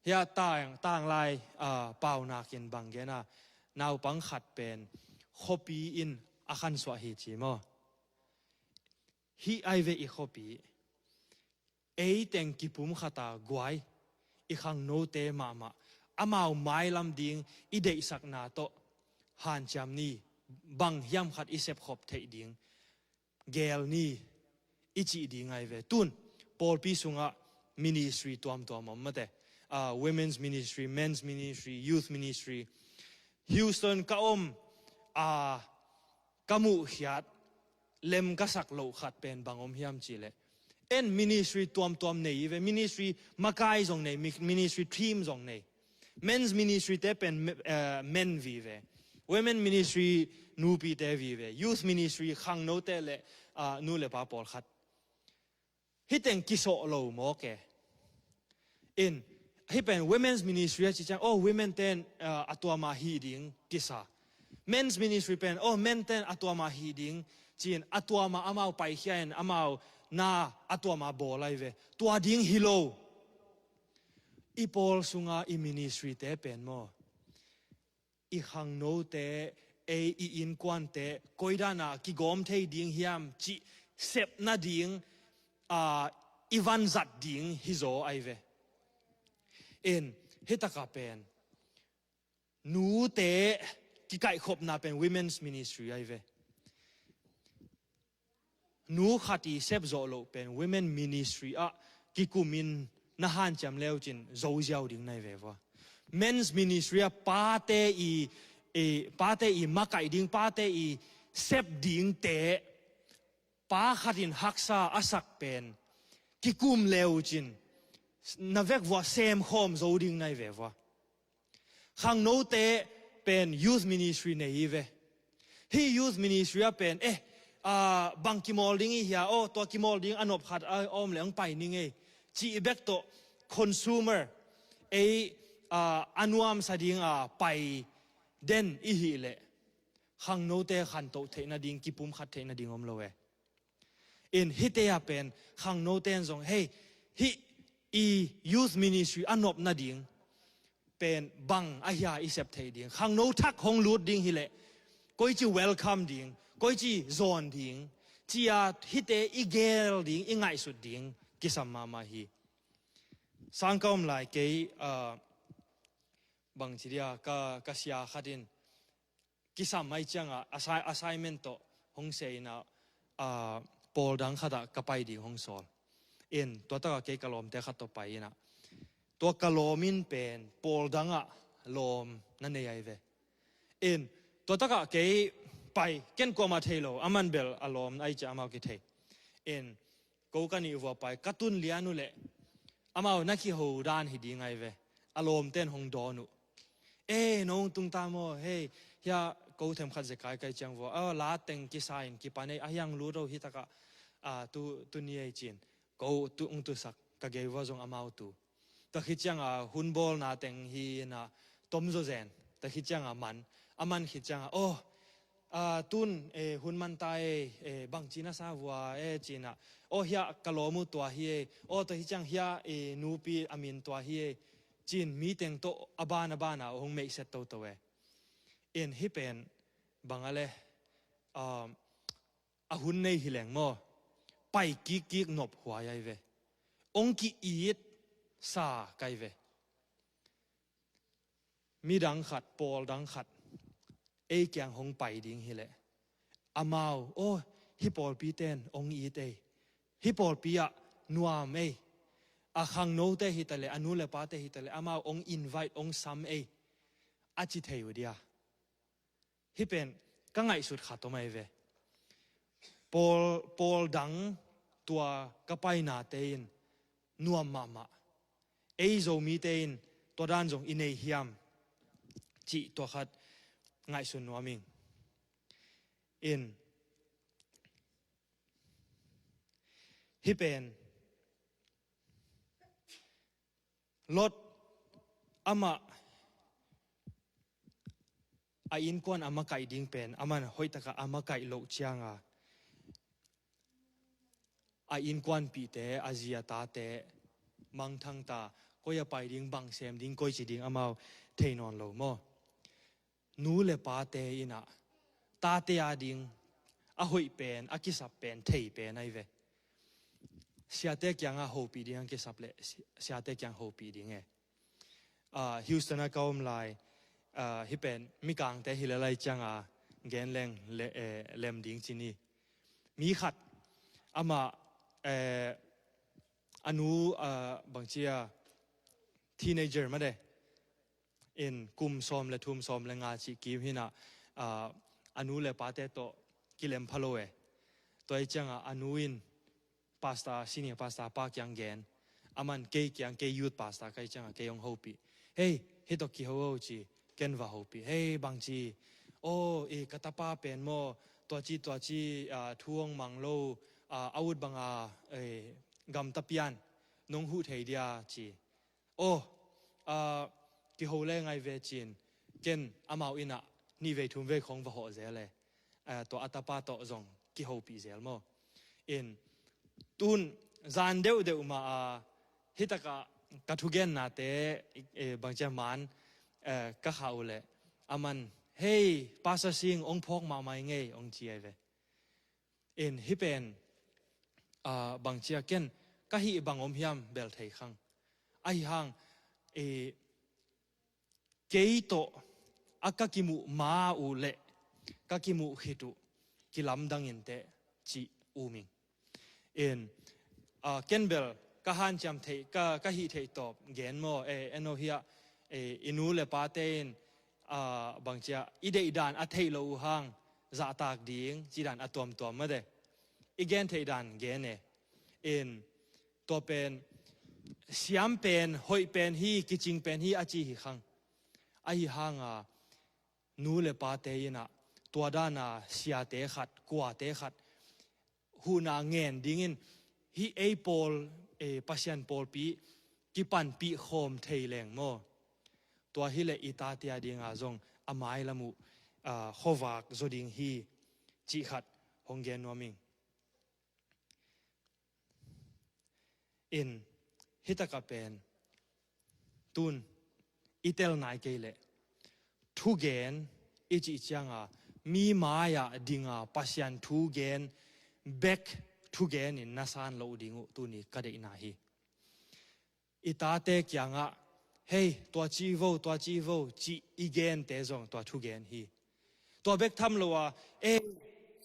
Hia tang, tanglai, ah, paunakin bang gena, naupang khat pen khuapi in a khansuah hi ci maw? Hih ai ve i khuapi. Ei teng kipum khata guai, i khangnote mahmah, amau mailam ding i deihsakna tawh hanciam ni, bang hiam khat i sepkhop theih ding gel ni i cih ding ai ve. Tun, pawlpi sungah ministry tuamtuam om mate. Ah, women's ministry, men's ministry, youth ministry. Houston ka om, ah, ka muhkhiat lem ka sak loh khat pen bang om hiam cihleh, en ministry tuamtuam nei hi ve, ministry makai zong nei, mi-, ministry team zong nei. Men's ministry te pen me-, eh, men vive. Women ministry nupi te vive. Youth ministry khangnote le, ah, nu le pa pawlkhat. Hih teng kisawh lo mawk e. In, hih pen women's ministry a ci ciang, oh, women ten, ah, a tuama hi ding kisa. Men's ministry pen, oh, men ten a tuama hi ding ci-in, a tuama amau paikhia in, amau na a tuama bawl ai ve. Tua ding hi lo. I pawl sunga i ministry te pen maw, i khangnote, ei i innkuante koidana kigawm thei ding hiam cih sepna ding, ah, i vanzat ding hi zaw ai ve. In, hih taka pen nute kikaihkhopna pen women's ministry ai ve. Nu khat i sepzawh loh pen women ministry ah kikumin na hanciam leucin zoziau ding nai ve vua. Men's ministry ah pate i, i, pate i makaih ding, pate i sep dingte, pa khatin haksa a sak pen kikum leucin na vek vua semkhawm zo ding nai ve vua. Khangnote pen youth ministry nei hi ve. Hih youth ministry ah pen, eh, ah, bang kimawl ding i hia, oh, tua kimawl ding a nop khat a om le hong pai ning ei, cih bek tawh consumer, ei, ah, a nuamsa ding a pai den i hih leh khangnote khantoh theihna ding, kipumkhat theihna ding om lo e. In hihte a pen khangnote in zong, hei, hih i youth ministry a nopna ding pen bang a hia i sep thei ding, khangno thak hong lut ding hileh koici welcome ding, koici zawn ding, ci-a hihte i gel ding, i ngaihsut ding kisam mahmah hi. Sang ka om lai kei, ah, bangci dia ka, ka sia khat in kisam ai ciangah assi-, assignment tawh hong sia inah, ah, pawl dang khatah ka pai ding hong sawl. In tua takah kei ka lawmte khat tawh pai inah, tua ka lawm in pen pawl dangah lawm na nei ai ve. In tua takah kei pai, ken kuamah thei lo, a man bel a lawm ai ciah amau kithei. In ko ka nih vua pai, ka tun lian uh leh amau na kiho dan hi ding ai ve. A lawmte in hong dawn uh. Eh, nong tung ta maw? Hei, hia ko themkhat zekai kai ciang vua, a la teng kisa in kipan ei, a hiang lut oh hi takah, ah, tu, tu ni ei cin. Ko tu, ung tusak, ka gei vua zong amau tu. Tua khit ciangah hun bawlna teng hi inah tom zawzen. Tua khit ciangah man, a man khit ciangah, oh, ah, tun, eh, hun man ta ei, eh, bangci na sa vua, eh, cinah, oh, hia ka lawm uh tua hi ei, oh, tua hi ciang hia, eh, nupi a min tua hi ei, cin mi teng tawh a ban a banah hong meihset toto e. In hih pen bang a le, ah, a hun nei hi leng maw, pai kikkik nop huai ai ve. Ong ki-it, sa kai ve. Midang khat, pawl dang khat ei kiang hong pai ding hileh, amau, aw, hih pawlpi ten hong it ei, hih pawlpi ah nuam ei, a khangnote hitaleh, a nu le pate hitaleh amau hong invite, hong sam ei, a ci thei uh dia. Hih pen ka ngaihsut khat om ahi ve. Pawl, pawl dang tua ka painate in nuam mahmah. Ei Zomite in tua dan zong i nei hiam cih tua khat ngaihsun nuam ing. In hih pen Lot amah a innkuan a makaih ding pen, aman hoihtaka a makaih loh cianga a innkuanpihte, a zi a tate mangthang ta, koi a pai ding, bang sem ding, koi ci ding amau thei nawn lo maw? Nu le pate inah tate a ding a hoih pen, a kisap pen thei pen ahi ve. Siate kiangah hopih ding a kisap le si-, siate kiang hopih ding e. Ah, Houston ah ka om lai, ah, hih pen mikangte hi le lai cianga gen leng le, eh, lem ding ci ni. Mi khat amah, eh, a nu, ah, bangcia teenager made in kum sawm le thum, sawm le nga cih kim hinah, ah, a nu le pate tawh kilem pha lo e. Tua hi cianga a nu in pastor, senior pastor pa kiang gen. Aman kei kiang, kei youth pastor ka hi cianga kei hong hopih. Hei, hih tawh kiho o ci, ken va hopih. Hei, bangci, aw, i ka tapa pen maw, tuaci, tuaci, ah, thu hong mang lo, ah, a ut banga, eh, gamta pian nong huh thei dia ci. Aw, ah, kiho le ngai ve cin, ken amau inah nih vei thum vei khong va hawh zel e. Ah, tua a tapa tawh zong kihopih zel maw? In tun zan deuhdeuh ma a, hitakah ka thugennate, eh, bangcia man, eh, ka khah uh leh aman, hei, Pastor Sing, hong phawk mahmah i ngei, hong ci ahi ve. In hih pen, ah, bangcia ken ka hih bang om hiam bel thei khang. Ahi hang, eh, kei tawh a ka kimuh ma uh le ka kimuh khit uh kilamdang inteh cih um ing. In, ah, ken bel ka hanciam theih, ka, ka hih theih tawp gen maw, eh, eno hiah, eh, i nu le pate in, ah, bangcia i deihdan a theih lo uh hang zahtak ding cidan a tuamtuam made. I gen theihdan gen e. In tua pen siam pen, hoih pen hi, kicing pen hi a ci hi khang. Ahi hanga nu le pate inah tua dana siate khat, kuate khat huhna ngen dingin hih ei pawl, eh, Pasian pawlpi kipanpih khawm thei leng maw? Tua hileh i tate a dinga zong a mailam uh, ah, khuavak zaw ding hi cih khat hong gen nuam ing. In hitakah pen tun i tel nai kei leh thugen i cih cianga mi mai-ah dinga Pasian thugen bek thugen in na san loh ding uh tuni ka deihna hi. I tate kiangah, hei, tua ci vo, tua ci vo, cih i gente zong tua thugen hi. Tua bek tham lo a, ei,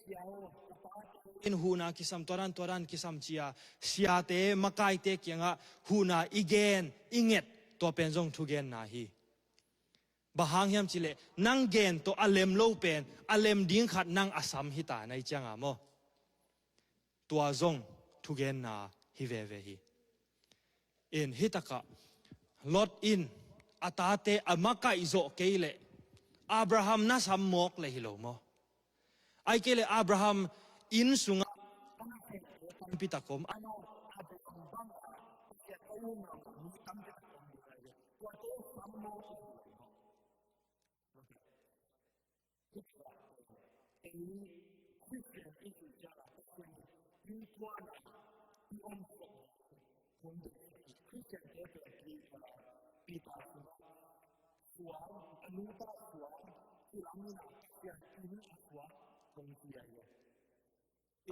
sia aw, ka pate in huhna kisam, tua dan, tua dan kisam cia siate, makaite kiangah huhna i gen, i nget, tua pen zong thugenna hi. Bang hang hiam cileh nang gen tawh a lem lo pen a lem ding khat nang a sam hita na hi cianga maw? Tua zong thugenna hi veve hi. In hitakah Lot in a tate a makaih zawh kei leh Abraham na sam mawk leh hi lo maw? Ai kei leh Abraham inn sungah tampi tak om. Ei Khristian i hih ciangah Pasian innkuan ah i om khop hun Khristiante pen Peter, Peter sungah suang, a nungta suang, i lam in ah Pasian inn a suang kong ci ahi.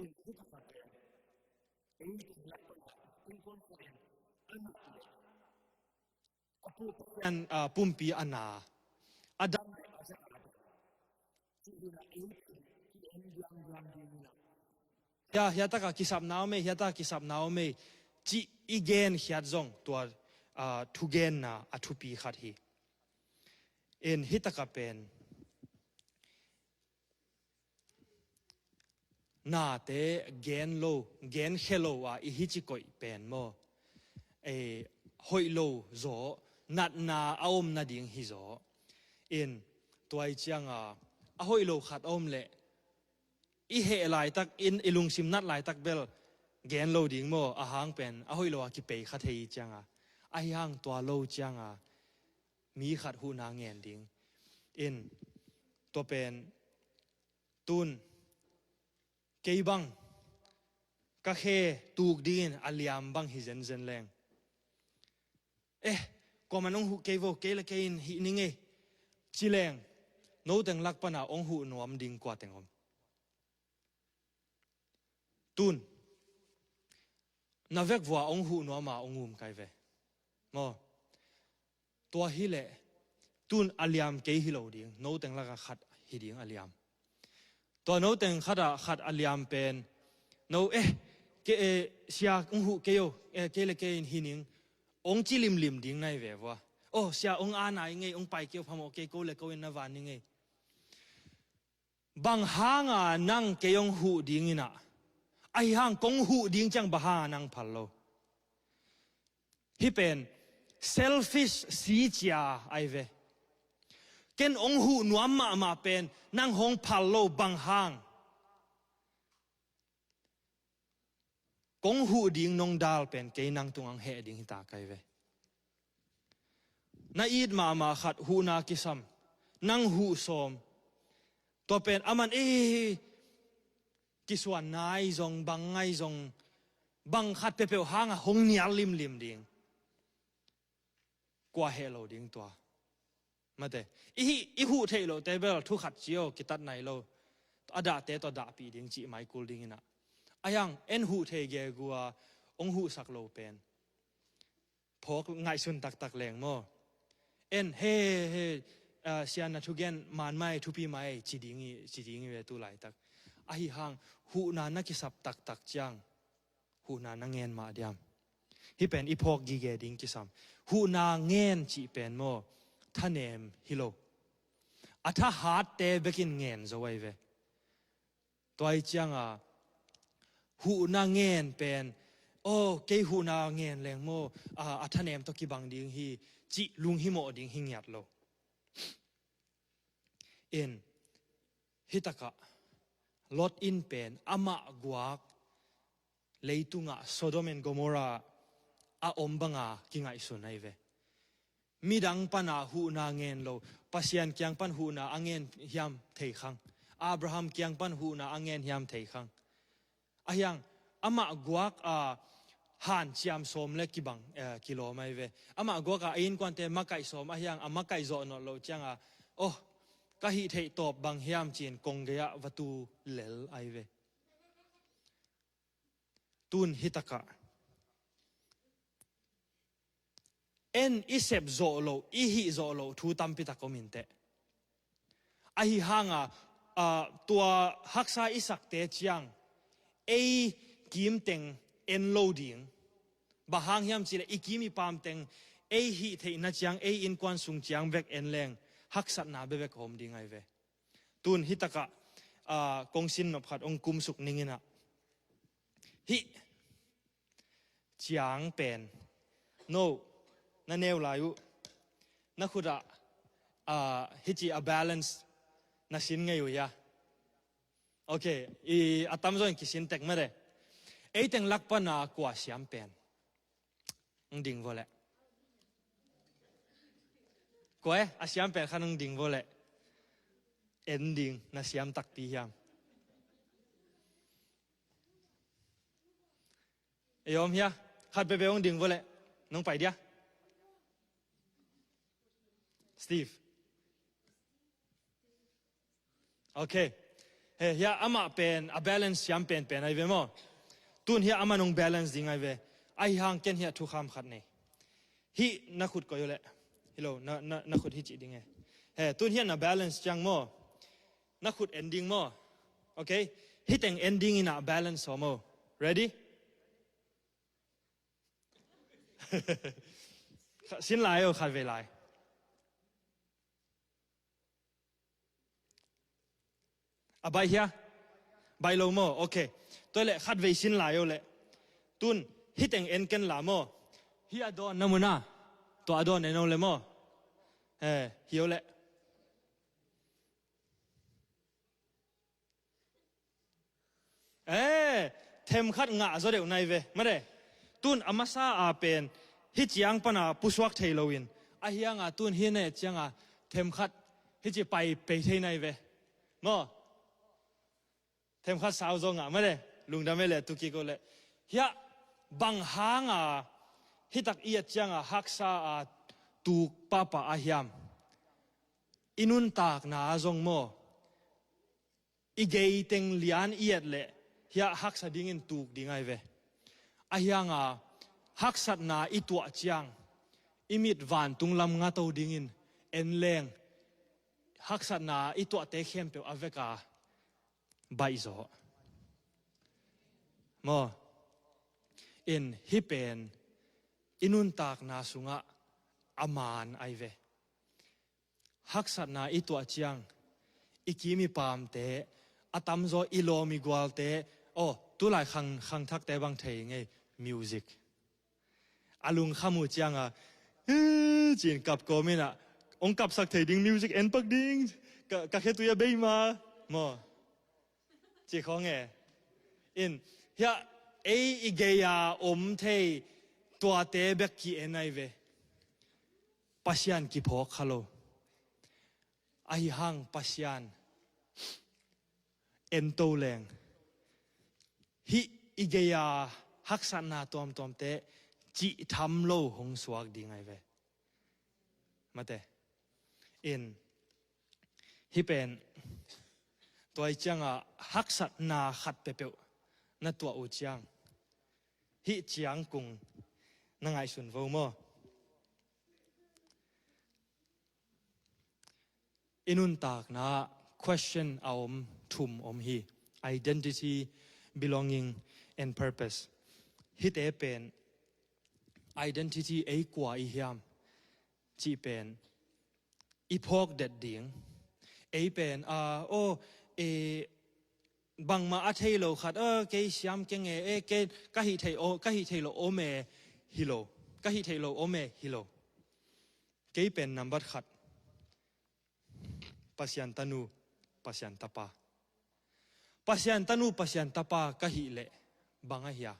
In hih takah pen ei tung lak pen ah innkuan khua in a nuh leh Pasian, ah, pumpi a na a dam, hia, hia taka kisapna om ei, hia taka kisapna om ei, cih i genkhiat zong tua, ah, thugenna a thupi khat hi. In hih taka pen nate gen lo, genkhia lo a i hi ci koih pen maw, eh, hoih lo zaw, natna a om nading hi zaw. In tua i cianga a hoih lo khat a om leh i heh laitak in, i lungsim nat laitak bel gen lo ding maw, a hang pen a hoih lo a kipei kha thei i cianga, ahi hang tua lo cianga mi khat huhna ngen ding. In tua pen tun kei bang ka khe tuk dingin a liam bang hi zenzen leng, eh, kuaman ong huh kei vo, kei le kei in hih ning ei, ci leng, no teng lak pana ong huh nuam ding kua teng om? Tun na vek vua ong huh nuama ong um kai ve maw. Tua hileh tun a liam kei hi lo ding, no teng laka khat hi ding a liam. Tua no teng khata khat a liam pen, no, eh, ke, eh, sia, ong huh kei o, eh, kei le kei in hi ning, ong ci limlim ding nai ve vua. Oh, sia, ong a nai ngei, ong pai kei o, phamawh kei, ko le ko in na van ni ngei. Bang hanga nang kei ong huh dingin ah, ahi hang kong huh ding ciang bang hanga nang phal lo? Hih pen selfish si cia ai ve. Ken ong huh nuam mahmah pen nang hong phal lo, bang hang? Kong huh ding nong dal pen kei nang tungah hong heh ding hi ta kai ve. Na it mahmah khat huhna kisam, nang huh sawm, tua pen aman, eh, kisuan nai zong, bang ngai zong, bang khat peuhpeuh hanga hong nial limlim ding. Kua heh lo ding tua? Mate, i, i huh theih loh te bel thu khat cio, kitat nai lo. A dahte tawh dahpih ding cih mai kul dingin ah, ahi hang en huh thei gegua ong huhsak lo pen phawk ngaihsun taktak leng maw. En, he, he, ah, sia na thugen man mai, thupi mai, ci ding i, ci ding i ve tu laitak. Ahi hang huhna na kisap taktak ciang huhna na ngen mah diam? Hih pen i phawk gige ding kisam. Huhna ngen cih pen maw, thanem hi lo. A thahatte bekin ngen zo ai ve. Tua i cianga huhna ngen pen, oh, kei huhna ngen leng maw, a, a thanem tawh kibang ding hi, cih lunghimawh ding hi ngiat lo. In hih takah Lot in pen amah guak leitungah Sodom and Gomorrah a om banga kingaihsun ai ve. Midang pana huhna ngen lo, Pasian kiang pan huhna a ngen hiam thei khang. Abraham kiang pan huhna a ngen hiam thei khang. Ahi hang amah guak a hanciam sawm le kibang, eh, kilawm ai ve. Amah guak a innkuante makaih sawm, ahi hang a makaih zawh nawh loh cianga, oh, ka hih theih tawp bang hiam ci-in kong gei-ah va tu lel ai ve. Tun hih takah en i sep zawh loh, i hih zawh loh thu tampi tak om inteh. Ahi hanga, ah, tua haksa i sakte ciang ei kimteng en lo ding. Bang hang hiam cihleh i kim i pamteng ei hih theihna ciang, ei innkuan sung ciang bek en leng haksatna bebek a om ding ai ve. Tun hih takah, ah, kong sin nop khat ong kumsuk ning in ah, hih ciang pen, no, na neu lai uh, na khutah, ah, hih ci a balance na sin ngei uh hia? Ok, i a tamzaw in kisin tek mate. Ei teng lak pana kua siam pen? Ong ding vua leh. Kua e, a siam pen khat ong ding vua leh. En ding, na siam takpi hiam? Ei om hia? Khat peuhpeuh ong ding vua leh. Nong pai dia? Steve. Ok. He, hia amah pen a balance siam penpen ai ve maw. Tun hia amah nong balance ding ai ve. Ahi hang ken hia thukham khat nei. Hih na khut koih uh leh. Hi lo, na, na, na khut hi cih ding e. He, tun hiah na balance ciang maw. Na khut en ding maw. Ok. Hih teng en ding in ah balance saw maw. Ready? Sin lai o, khat vei lai. A baih hia? Baih lo maw? Ok. Tua leh khat vei sin lai o leh. Tun, hih teng en ken la maw? Hih a dawn na mun a. Tua a dawn en o leh maw? Eh, hi o leh. Eh, themkhat ngah zaw deuh nai ve, mate. Tun a masa a pen, hih ciang pana pusuak thei loin. A hianga tun hih ne cianga, themkhat, hih ci pai pei thei nai ve. Maw? Themkhat sau zaw ngah, mate. Lungdam e leh, tu kik o leh. Hiah, bang hanga, hih tak i et cianga, haksa a tuk pahpah a hiam. I nuntakna zong maw. I gei teng lian i et leh, hiah haksa dingin tuk ding ai ve. A hianga, haksatna i tuah ciang, i mit vantung lam ngato dingin, en leng, haksatna i tuahte khempeuh a veka, baih zaw. Maw, in hih pen, i nuntakna sungah, a man ai ve. Haksatna i tuah ciang, i kim i pamte, a tamzaw i lawm i gualte, aw, tulai khang, khangthakte bang thei ngei, music. A lungkham uh cianga, "Ih," ci-in kap kawm inah, "Hong kapsak thei ding music en pak ding, ka, ka khetui a bei ma," maw. Ci khawng e. In, hiah ei i gei-a om thei tuate bek ki-en ai ve. Pasian kiphawk kha lo. Ahi hang Pasian en to leng. Hih i gei-a haksatna tuamtuamte cih tham lo hong suak ding ai ve. Mate. In, hih pen, tua i cianga haksatna khat peuhpeuh na tuah uh ciang. Hih ciang kung na ngaihsun vo maw. I nuntakna question a om thum om hi. Identity, belonging and purpose. Hihte pen identity ei kua i hiam cih pen i phawk det ding. Ei pen, a, aw, e, bangmah a thei lo khat, a, kei siam keng e, e, kei ka hih thei, aw, ka hih thei lo om e, hi lo. Ka hih thei lo om e, hi lo. Kei pen nambat khat. Pasian tanu, Pasian tapa. Pasian tanu, Pasian tapa ka hih leh bang a hia.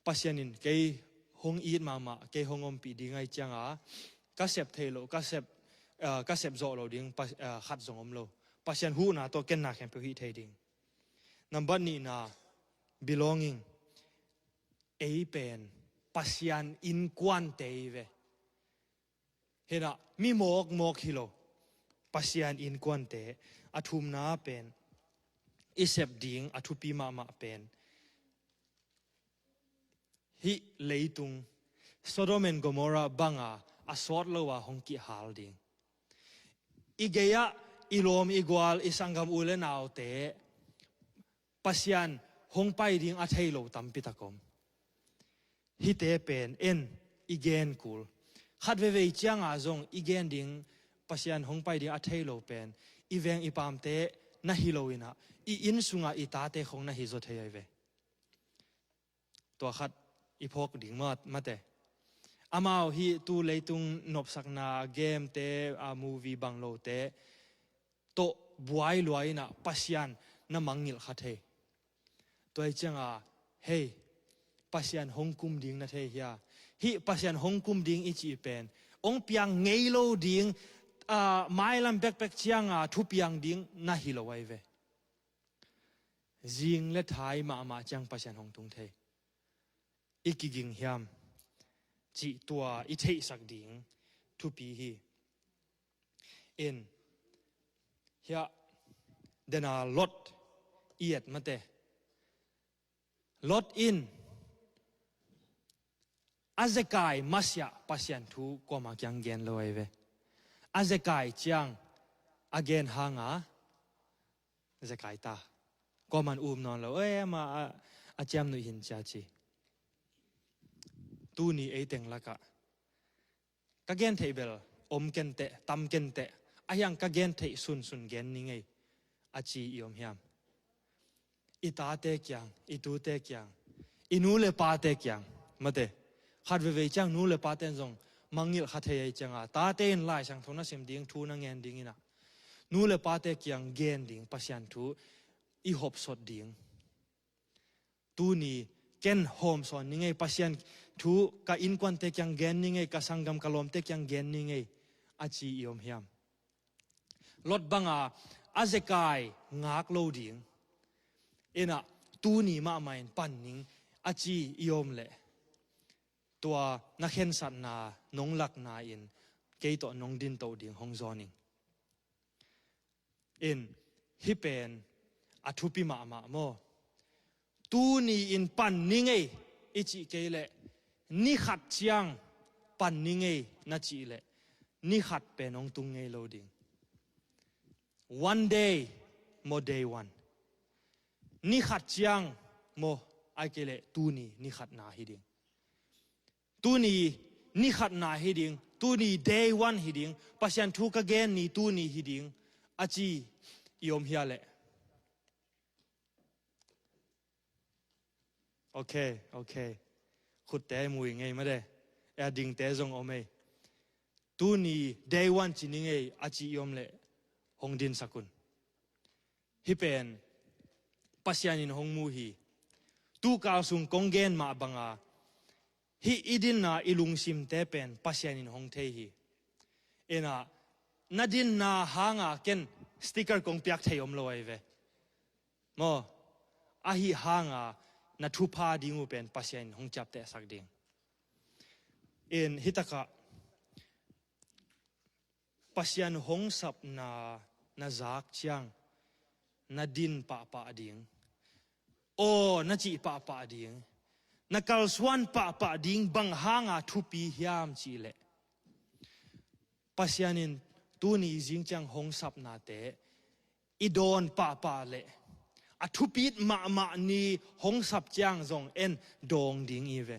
Pasian in kei hong it mahmah, kei hong ompih ding ai cianga, ka sep thei lo, ka sep, ah, ka sep zawh lo ding, pa-, ah, khat zong om lo. Pasian huhna tawh ken na khempeuh hih thei ding. Nambat nihna, belonging. Ei pen Pasian innkuante i ve. Hinah, mi mawkmawk hi lo. Pasian innkuante, a thumna pen, i sep ding, a thupi mahmah pen. Hih leitung, Sodom and Gomorrah banga, a sawt lo a hong kihal ding. I gei-ah, i lawm, i gual, i sanggam u le naute, Pasian hong pai ding a thei lo tampi tak om. Hihte pen en i gen kul. Khat veivei cianga zong i gen ding Pasian hong pai ding a thei lo pen i veng i pamte na hi lo inah i inn sungah i tate khong na hi zaw thei ai ve. Tua khat i phawk ding mah, mate. Amau hih tu leitung nopsakna game te, a movie bang lote tawh buai lua inah Pasian na mangngilh kha thei. Tua i cianga, hei, Pasian hong kum ding na thei hia. Hih Pasian hong kum ding i cih pen hong piang ngei lo ding, a, mailam bekbek cianga thupiang ding na hi lo ai ve. Zing le thai mahmah ciang Pasian hong tung thei. I kiging hiam cih tua i theihsak ding thupi hi. In, hiah dena Lot i et mate. Lot in A zekai masiah Pasian thu kuamah kiang gen lo ahi ve. A zekai ciang a gen hanga zekai ta. Kuaman um nawn lo, "Oi, ama a, a ciam nuih hin," cia ci. Tuni ei teng lakah ka gen theih bel om kenteh, tam kenteh, a hiang ka gen theih sunsun gen ni ngei a ci i om hiam? I tate kiang, i tute kiang, i nu le pate kiang, mate. Khat veivei ciang nu le pate in zong mangngilh kha thei ahi cianga, tate in Lai Siangtho na sim ding, thu na ngen ding inah, nu le pate kiang gen ding, Pasian thu i hopsot ding. Tuni ken hawmsawn ni ngei, Pasian thu ka innkuante kiang gen ni ngei, ka sanggam ka lawmte kiang gen ni ngei a ci i om hiam? Lot banga a zekai ngak lo ding inah, tuni mahmah in pan ning a ci i om leh, tua na khensatna nong lakna in kei tawh nong dintoh ding hong zawn ing. In, hih pen a thupi mahmah maw? Tuni in pan ni ngei i cih kei leh, ni khat ciang pan ni ngei na cih leh, ni khat pen hong tung ngei lo ding. One day maw, day one? Ni khat ciang maw, ahih kei leh tuni ni khatna hi ding. Tuni ni khatna hi ding, tuni day one hi ding, Pasian thu ka gen ni tuni hi ding a ci i om hia leh? Ok, ok. Khutte mui ngei made. E, a dingte zong om ei. Tuni day one ci ni ngei a ci i om leh hong dinsak un. Hih pen Pasian in hong mu hi. Tukal sung kong gen mah banga, hih i dinna, i lungsimte pen Pasian in hong thei hi. Inah, na dinna hanga ken sticker kong piak thei om lo ahi ve. Maw, ahi hanga na thupha ding uh pen Pasian in hong ciaptehsak ding. In, hitakah Pasian hong sapna na zak ciang na din pahpah ding, aw na cih pahpah ding, na kalsuan pahpah ding bang hanga thupi hiam cih leh, Pasian in tuni zing ciang hong sapnate i dawn pahpah leh, a thupit mahmah ni hong sap ciang zong en dawng ding i ve.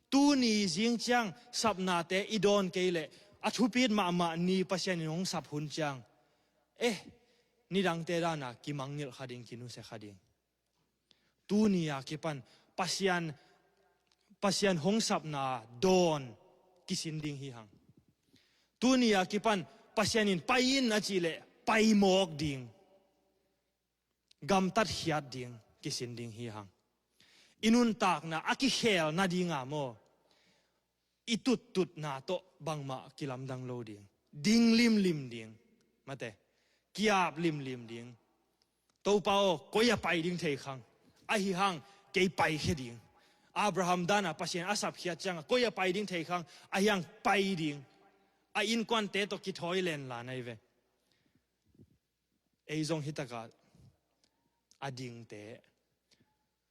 Tuni zing ciang sapnate i dawn kei leh, a thupit mahmah ni Pasian in hong sap hun ciang, eh, nidangte dana kimangngilh kha ding, kinusia kha ding. Tuni a kipan Pasian, Pasian hong sapna dawn kisin ding hi hang. Tuni a kipan Pasian in pai in a cih leh pai mawk ding, gamtat khiat ding kisin ding hi hang. I nuntakna a kikhel nadinga maw, i tuttutna tawh bangmah kilamdang lo ding, ding limlim ding, mate, ki-ap limlim ding. Topa aw, koi a pai ding thei khang, ahi hang kei paikhia ding. Abraham dana Pasian a sapkhiat cianga koi a pai ding thei khang, ahi hang pai ding. A innkuante tawh kithawi lenlan ahi ve. Ei zong hitakah a dingte,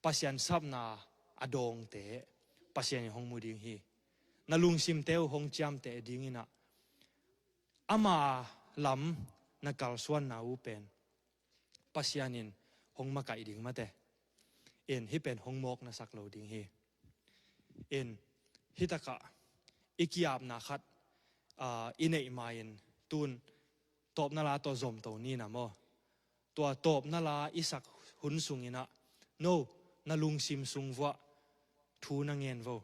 Pasian sapna a dawngte Pasian in hong mu ding hi. Na lungsimte uh hong ciamteh dinginah, ama lam na kalsuanna uh pen Pasian in hong makaih ding mate. In, hih pen hong mawk na sak lo ding hi. In, hitakah i ki-apna khat, aa, i neih ma-in tun tawpna la tawh zomto ni na maw? Tua tawpna la i sak hun sunginah, no, na lungsim sung vuah thu na ngen vo.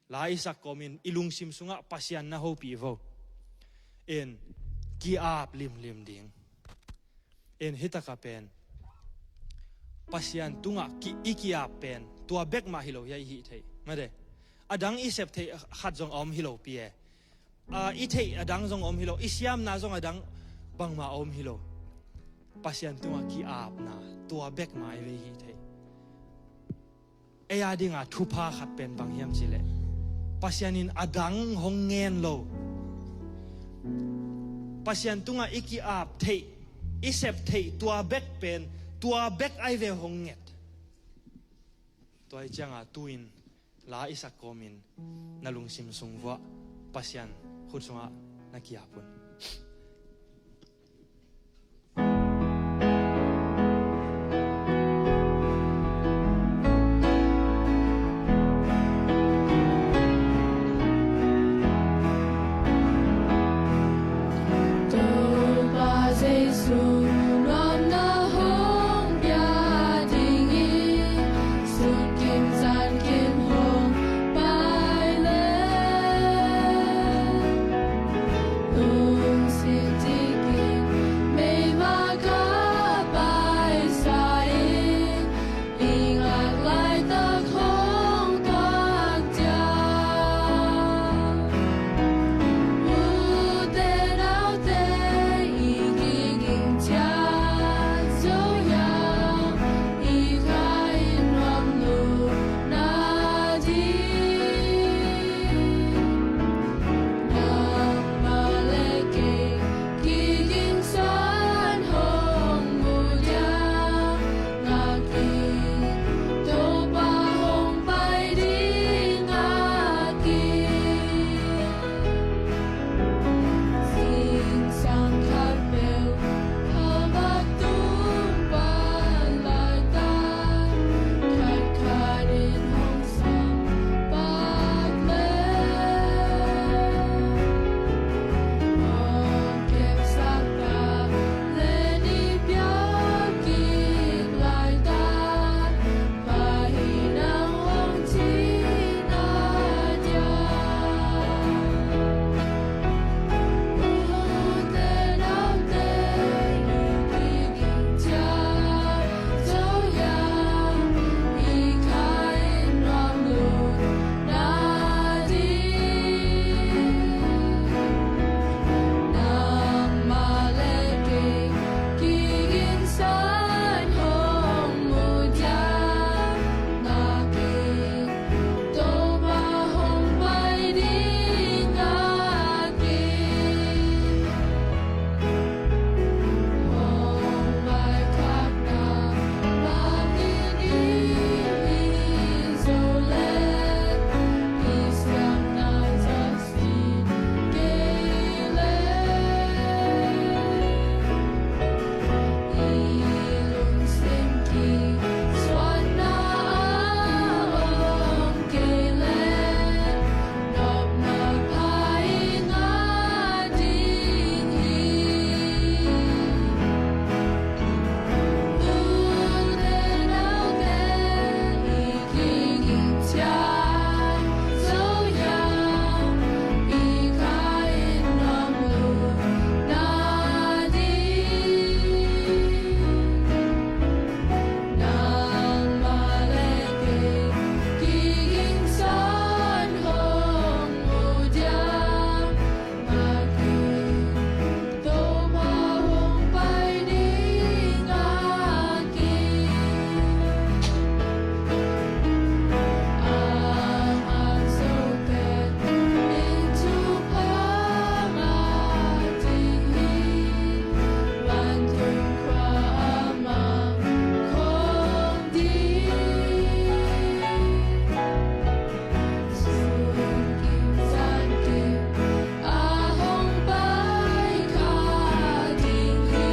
La i sak kawmin i lungsim sungah Pasian na hopih vo. In, ki-ap limlim ding. In, hitaka pen Pasian tungah ki, i ki-ap pen tua bek mah hi lo hi a i hih theih. Made. A dang i sep theih khat zong a om hi lo pi e. A, i theih a dang zong a om hi lo. I siamna zong a dang bangmah a om hi lo. Pasian tungah ki-apna tua bek mah i vei hih theih. Ei a dinga thupha khat pen bang hiam cileh, Pasian in a dang hong ngen lo. Pasian tungah i ki-ap theih, i sep theih tua bek pen, tua bek ai ve hong nget. Tua i cianga tu-in la i sak kawmin na lungsim sung vuah Pasian khut sungah na kiap un. Topa Jesu nuamna hong pia dingin sun kim zan kim hong pai le, lungsim dikin meima ka paisa in, i ngak laitak hong tuak ciang, ute naute i kiging ciat zo hiam, i kha in nuam lo na ding. Nangmah le kei kiging san hong mu dia ngak in, Topa hong pai ding ngak in. Zingsang khat peuh thalbak tung pan laitak, khat khat in hong sam pak le, hong kepsak ta le ni piak kik laitak, Pai nang hong ci na dia. Ute naute i kiging ciat zo hiam, i kha in nuam lo na ding. Nangmah le kei kiging san hong mu dia ngak in, Topa hong pai ding ngak in. Hong pai khak na bangin i hi zo le, i siamna zak sin kei le, i lungsim kisuanna a om kei le, nopna pai ngak ding hi. Ute naute i kiging ciat zo hiam, i kha in nuam lo na ding. Nangmah le kei kiging san hong mu dia ngak in, Topa hong pai ding ngak in. A ngak zo pen in thupha ngah ding hi, vantung khua amah khawm ding. Sun kim zan kim a hong pai kha ding hi,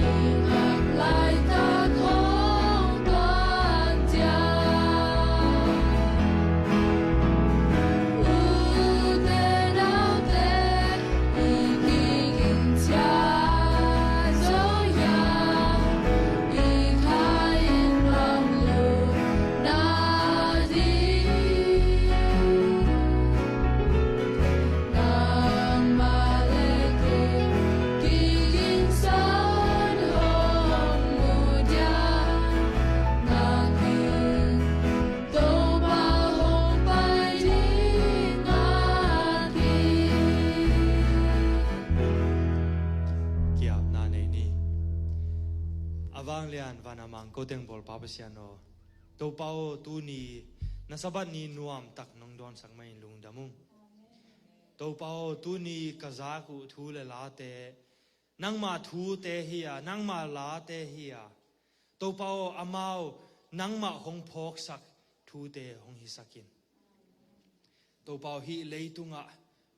i ngak laitak hong tuak ciang. Ute naute i kiging ciat zo hiam, i kha in nuam lo na ding. Nangmah le kei kiging san hong mu dia ngak in, Topa hong pai ding ngak in. Kiapna nei ni. A vanglian van a mang ko teng bawlpa Pasian aw, Topa aw, tuni na Sabbath ni nuamtak nong dawnsak mah in lungdam ung. Topa aw, tuni ka zak uh thu le late nangmah thute hi a, nangmah late hi a. Topa aw, amau nangmah hong phawksak thute hong hisak in. Topa aw, hih leitungah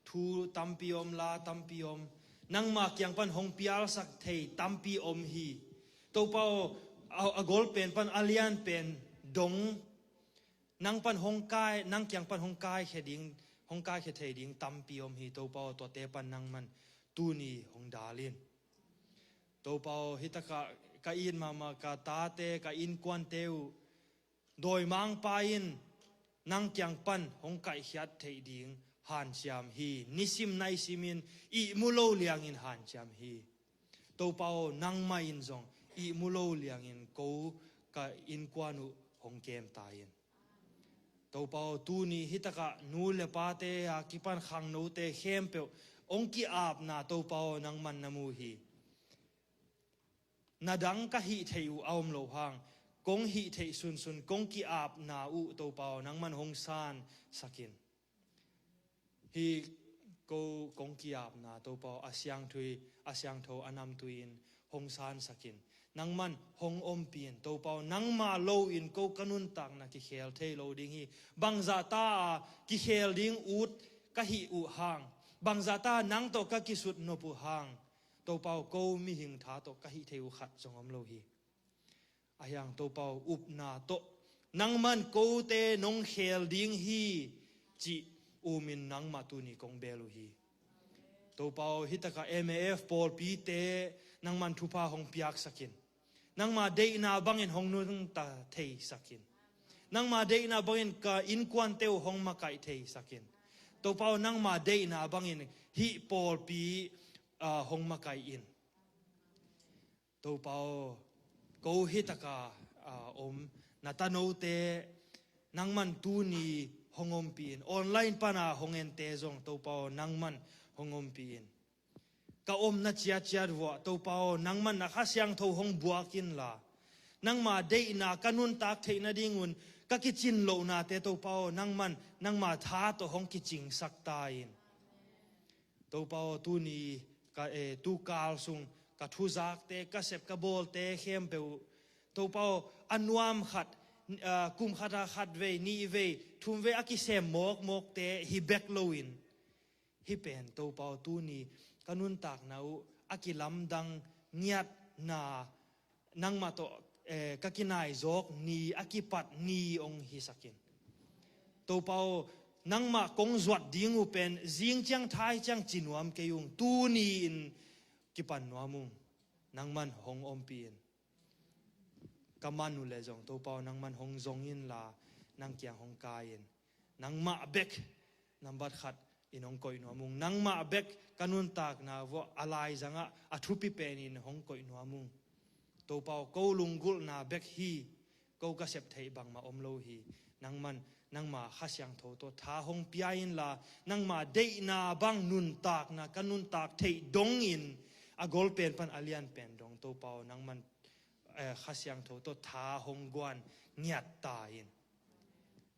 thu tampi om, la tampi om, nangma kiang pan hong pialsak thei tampi om hi. Topa aw, a, a gol pen pan a lian pen dong nang pan hong kai, nang kiang pan hong kaikhia ding, hong kaikhia thei ding tampi om hi. Topa aw, tuate pan nangman tuni hong dal in. Topa aw, hitakah ka it mahmah ka tate, ka innkuante uh dawimangpa in nang kiang pan hong kaihkhiat theih ding hanciam hi. Nisim naisimin ihmu lo liangin hanciam hi. Topa aw, nangmah in zong ihmu lo liangin ko ka innkuan uh hong kem ta in. Topa aw, tuni hitakah nu le pate a kipan khangnote khempeuh hong ki-apna Topa aw, nangman na mu hi. Na dang ka hih theih uh a om lo hang, kong hih theih sunsun kong ki-apna uh Topa aw, nangman hong sansak in. Hih ko kong ki-apna Topa aw, a siangtho, a siangtho a namtui in hong sansak in. Nangman hong ompih in Topa aw, nangmah lo in ko ka nuntakna kikhel thei lo ding hi. Bangzahta a kikhel ding ut ka hih uh hang, bangzahta nang tawh ka kisut nop uh hang, Topa aw, ko mihing tha tawh ka hih thei uh khat zong om lo hi. Ahi hang Topa aw, upna tawh nangman kote nong khel ding hi cih umin nangmah tuni kong bel uh hi. Topa aw, hitakah M A F pawlpite nangman thupha hong piaksak in. Nangma deihna bangin hong nungta theisak in. Nangma deihna bangin ka innkuante uh hong makaih theisak in. Topa aw, nangma deihna bangin hih pawlpi, ah, hong makaih in. Topa aw, ko hitakah, ah, om na tanote nangman tuni hong ompih in. Online pana hong ente zong Topa aw, nangman hong ompih in. Ka omna ciatciat vuah Topa aw, nangman na Kha Siangtho hong buak inla, nangma deihna ka nuntak theih nadingun ka kicin lohnate Topa aw, nangman nangma tha tawh hong kicingsak ta in. Topa aw, tuni ka, eh, tukal sung ka thuzakte, ka sep ka bawlte khempeuh uh Topa aw, a nuam khat, ah, kum khata khat vei, nih vei, thum vei a kisem mawkmawkte hi bek loin, hih pen Topa aw, tuni ka nuntakna uh a kilamdang ngiatna, nangmah tawh, eh, ka kinaizawk ni, a kipat ni hong hisak in. Topa aw, nangmah kong zuat ding uh pen zing ciang thai ciang ci nuam kei ung, tuni in kipan nuam ung. Nangman hong ompih in. Ka man uh leh zong Topa aw, nangman hong zong inla, nang kiang hong kai in. Nangmah bek nambat khat in hong koih nuam ung. Nangmah bek ka nuntakna vuah a laizangah a thupi penin hong koih nuam ung. Topa aw, ko lunggulhna bek hi, ko ka sep theih bangmah om lo hi. Nangman nangma Kha Siangtho tawh tha hong pia inla, nangma deihna bang nuntakna ka nuntak theih dongin, a gol pen pan a lian pen dong Topa aw, nangman, eh, Kha Siangtho tawh tha hong guan ngiat ta in.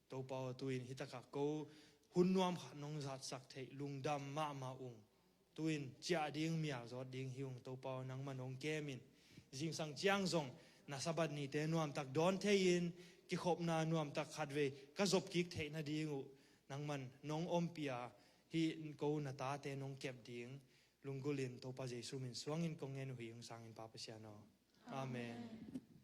Topa aw, tu-in hitakah ko hun nuam khat nong zatsak theih lungdam mahmah ung. Tu-in ciah ding, mial zawt ding hi ung. Topa aw, nangman hong kem in. Zingsang ciang zong na Sabbath nite nuamtak dawn thei-in, kikhopna nuamtak khat vei ka zop kik theih nading uh nangman nong ompih a, hih ko na tate nong kep ding lunggulhin Topa Jesu min suangin kong ngen uh hi. Hong sangin Pa Pasian aw. Amen.